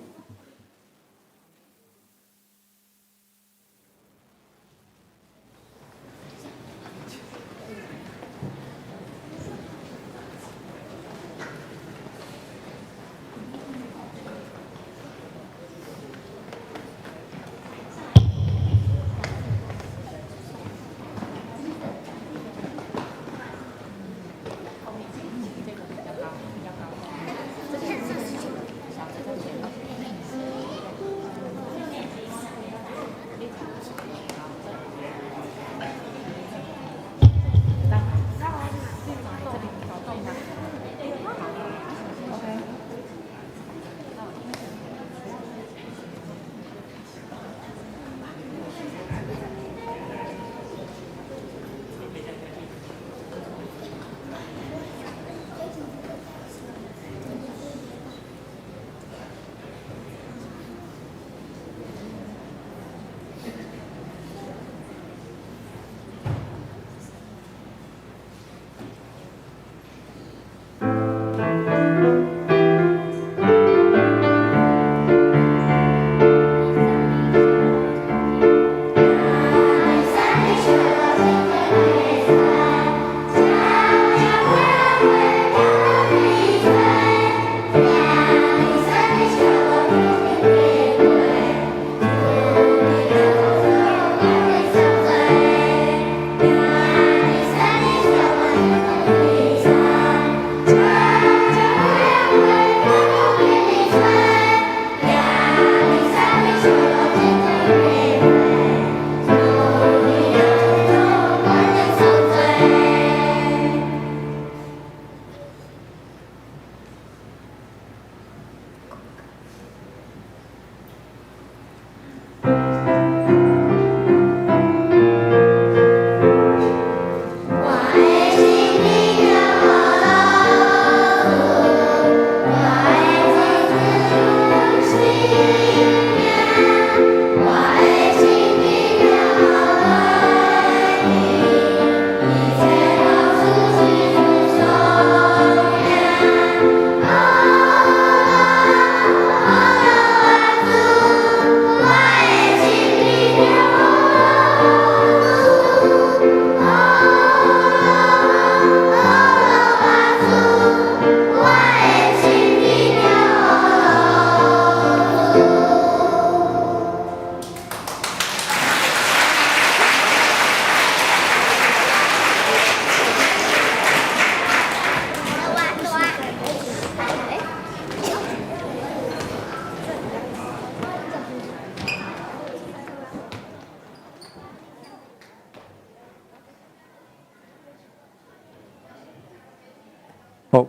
好，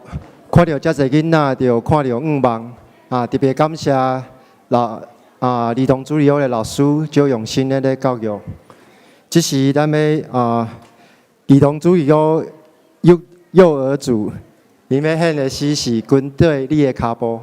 看著遮濟囡仔，就看著向望啊！特別感謝老啊兒童主日學的老師，足用心咧咧教育。這是咱欲啊兒童主日學幼幼兒組，𪜶欲獻的詩是跟綴你的跤步。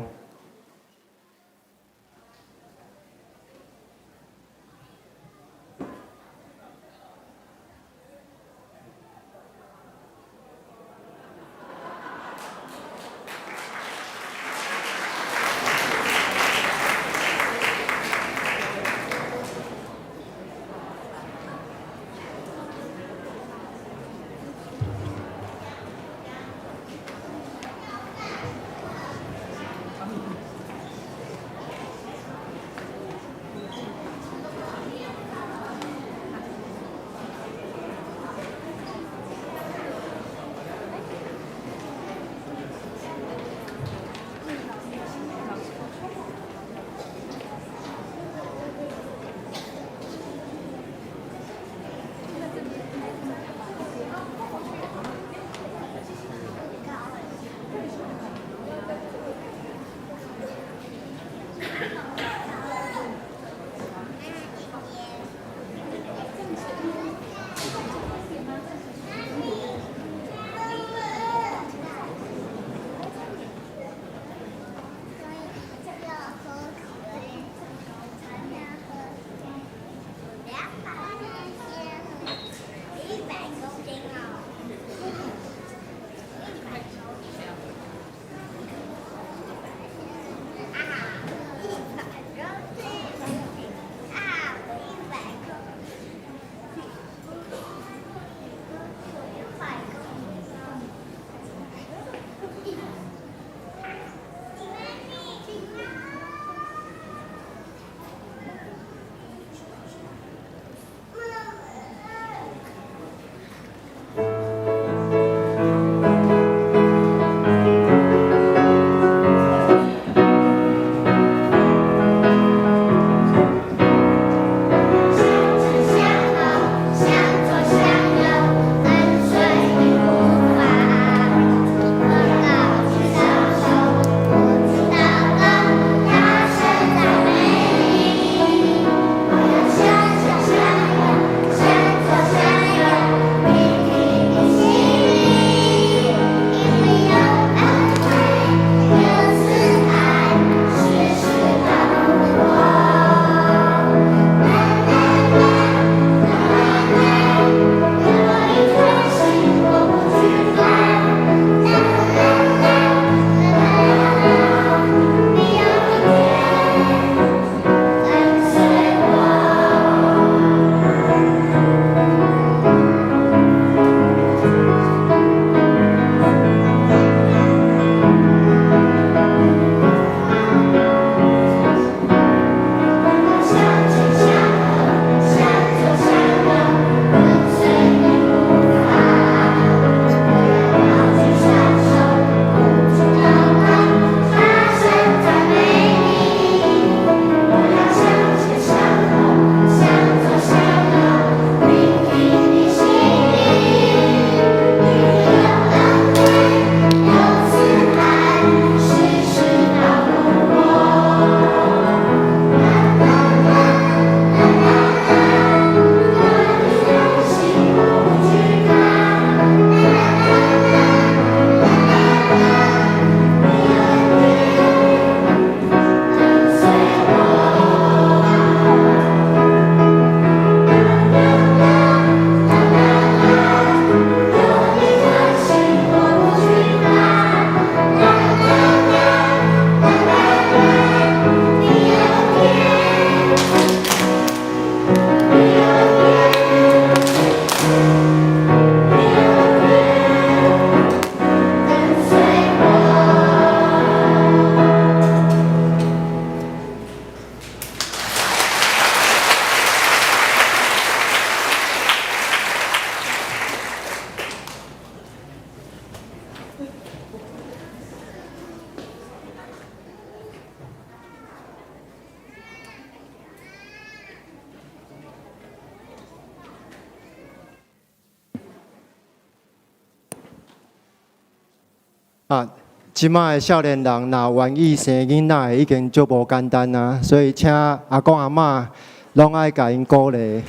啊，這馬的少年人若願意生囡仔，已經足無簡單啊，所以請阿公阿嬤攏愛共𪜶鼓勵。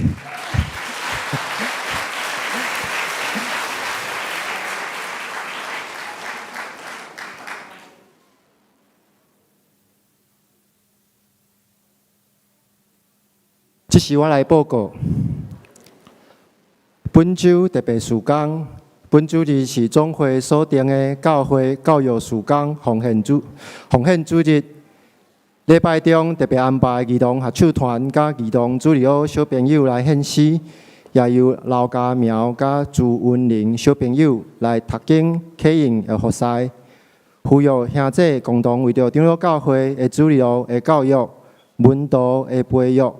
這時我來報告，本週特別事工，本主日是總會所定的教會教育事工奉獻主日。禮拜中特別安排兒童合唱團佮兒童主日學小朋友來獻詩，也由劉家苗佮朱文玲小朋友來讀經啟應的服事。呼籲兄弟共同為著長老教會的主日學的教育、門徒的培育、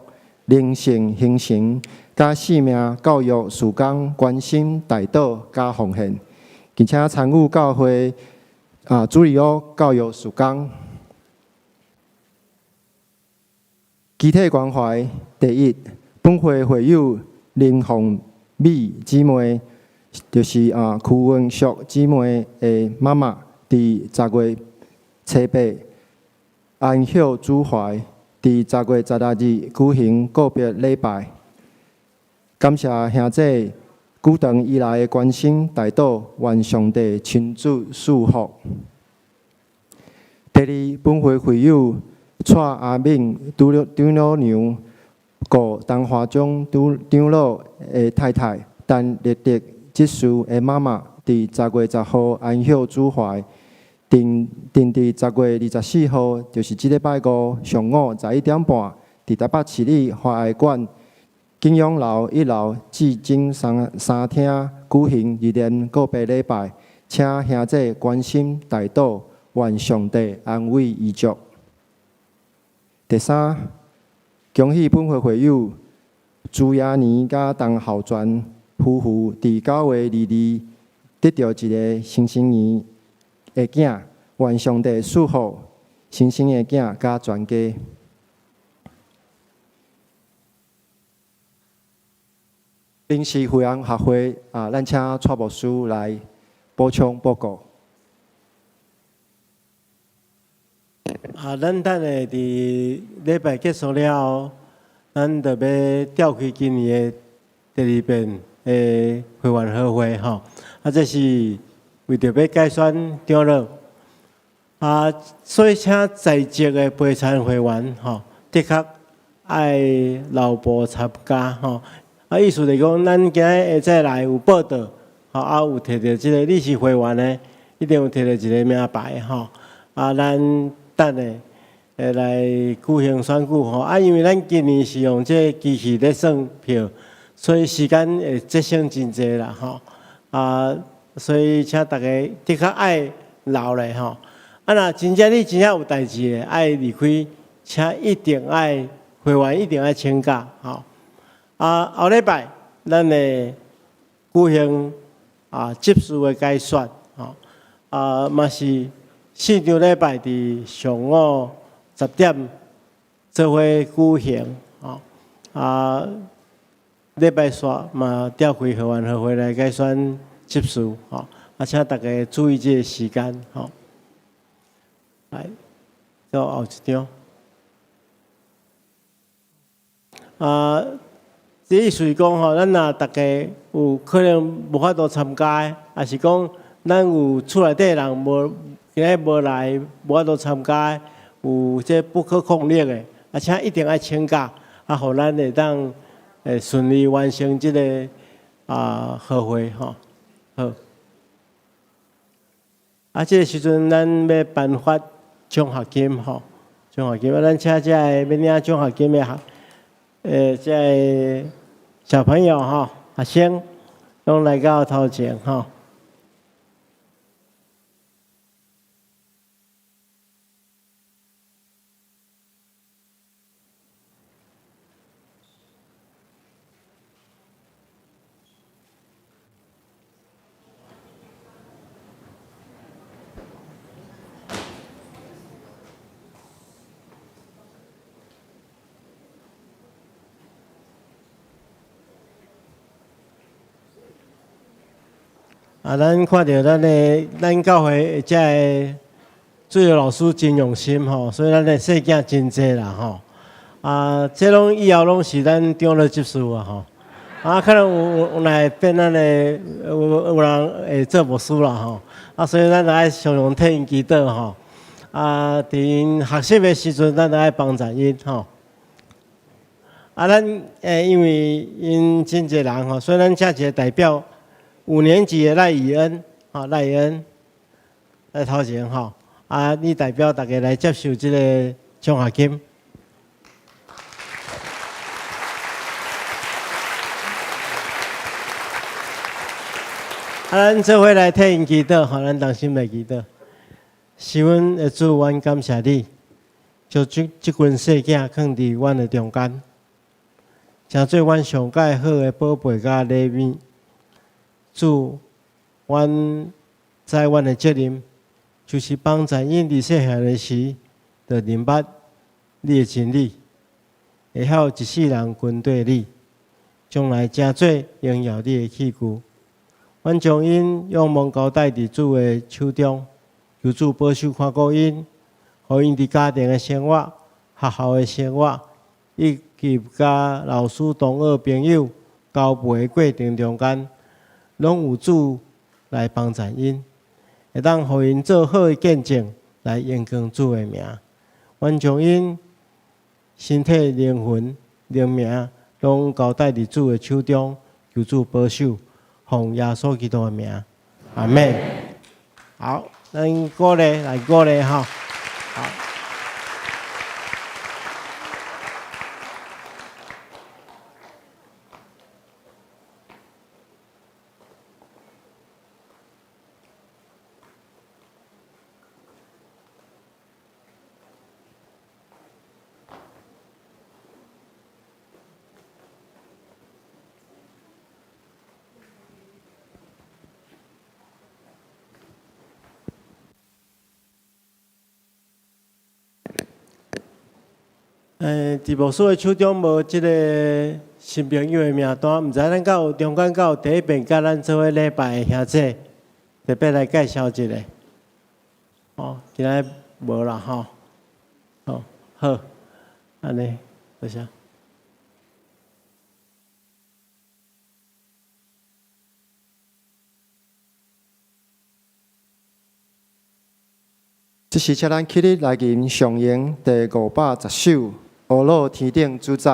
靈性形成、佮生命教育事工關心、代禱佮奉獻，並且參與教會主日學教育事工。肢體關懷第一，本會會友林鳳美姊妹，就是柯文淑姊妹的媽媽，佇10月初八安息主懷。佇10月16日舉行告別禮拜，感謝兄弟久長以來的關心代禱，願上帝親自賜福。第二，本會會友蔡阿敏長老娘顧陳華忠長老的太太陳立德執事的媽媽，佇10月10號安息主懷。定定佇10月24號，就是這禮拜五上午11點半，佇台北市立華愛館景仰樓一樓至尊三廳舉行日蓮告別禮拜，請兄弟關心代禱，願上帝安慰遺族。第三，恭喜本會會友朱亞妮佮陳浩全夫婦，佇9月22日得著一个新生兒的囝，願上帝賜福新生的囝佮全家。臨時會員學會啊，咱請蔡牧師來補充報告。啊，咱等下佇禮拜結束了後，咱就欲召開今年的第二遍的會員合會吼。啊，這是為著欲改選長老。啊，所以請在籍的陪參會員吼，的確愛留步參加吼。啊，意思就是講，咱今日下早來有報到，吼，啊有提著這个，你是會員的，一定有提著一个名牌吼。啊，咱等下會來舉行選舉吼。啊，因為咱今年是用這个機器咧算票，所以時間會節省真濟啦吼。啊，所以請大家的確愛留咧吼。啊，若真正你真正有代誌的愛離開，請一定愛會員一定愛請假吼。啊，後禮拜咱會舉行執事的改選吼。啊，嘛是四場禮拜佇上午10點做伙舉行吼。啊，禮拜四嘛召開會員合會來改選執事吼。啊，請大家注意這个時間吼。來，到後一張。啊，這意思是講吼，咱若逐家有可能無法度參加的，抑是講咱有厝內底人無今日無來，無法度參加的，有這不可抗力的，啊，請一定愛請假，啊，予咱會當會順利完成這个合會吼。好。啊，這个時陣咱欲頒發獎學金吼，獎學金啊，咱請這个欲領獎學金的學，這个小朋友吼，學生，攏來到頭前吼。啊，咱看著咱的咱教會遮的主日老師真用心吼，所以咱的細囝真濟啦吼。啊，這攏以後攏是咱長老執事啊吼。啊，可能有來變咱的有人會做牧師啦吼。啊，所以咱著愛常常替𪜶祈禱吼。啊，佇𪜶學習的時陣，咱著愛幫助𪜶吼。啊，咱因為𪜶真濟人吼，所以咱請一个代表，五年級的賴以恩，吼，賴以恩來頭前吼。啊，你代表大家來接受這個獎學金。啊，咱做伙來替𪜶祈禱，吼，咱同心來祈禱。是阮的主，阮感謝你，將這群細囝囥佇阮的中間，成做阮上蓋好的寶貝佮禮物。主，阮知阮的責任，就是幫助𪜶佇細漢的時，就認捌你的真理，會曉一世人跟綴你，將來成做榮耀你的器具。阮將𪜶仰望交代佇主的手中，求主保守看顧𪜶，予𪜶佇家庭的生活、學校的生活，以及佮老師、同學、朋友交陪的過程中間，攏有主來幫助𪜶，會當予𪜶做好的見證，來榮光主的名。阮將𪜶身體、靈魂、靈命，攏交代佇主的手中，求主保守。奉耶穌基督的名，阿們。好，咱鼓勵來鼓勵吼。好。佇牧師的手中無這个新朋友的名單，毋知咱敢有中間敢有第一遍佮咱做伙禮拜的兄弟，特別來介紹一下。哦，今仔無啦吼。哦，好，按呢，多謝。這時，請咱起立來吟上詠第510首《呵咾天頂主宰》，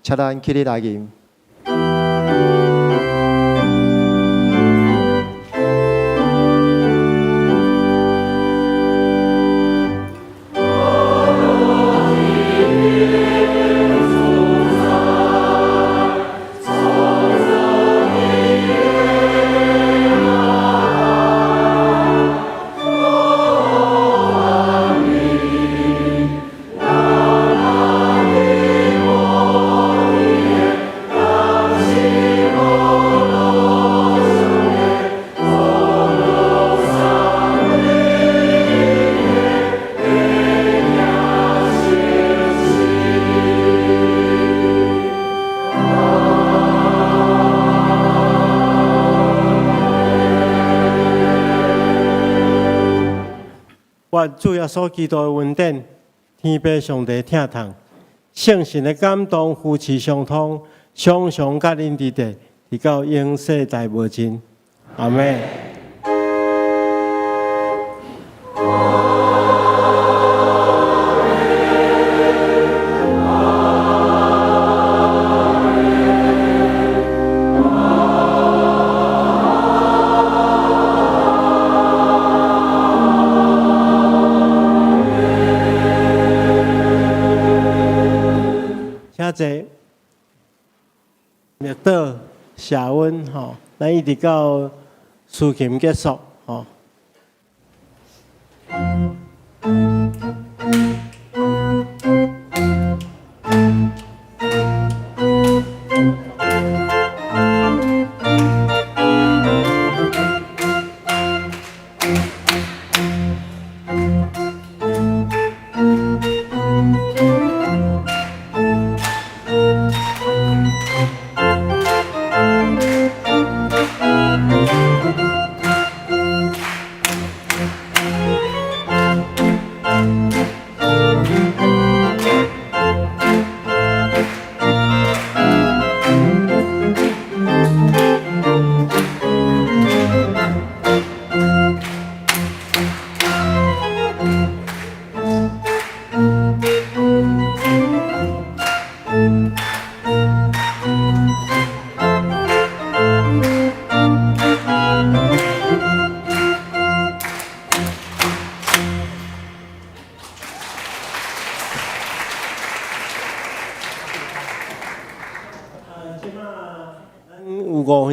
請咱起立來吟。願主耶穌基督的恩典，天父上帝疼痛，聖神的感動，扶持相通，常常佮恁佇佇，直到永世代無盡。阿們。請坐。默禱謝恩吼，咱一直到司琴結束吼。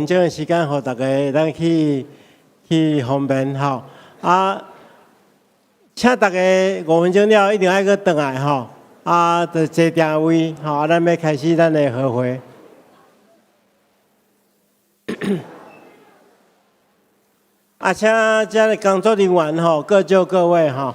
分鐘的時間，予大家咱去去方便吼。啊，請大家五分鐘了一定愛閣轉來吼。啊，就坐定位吼，啊，咱欲開始咱的和會。啊，請遮的工作人員吼，各就各位吼。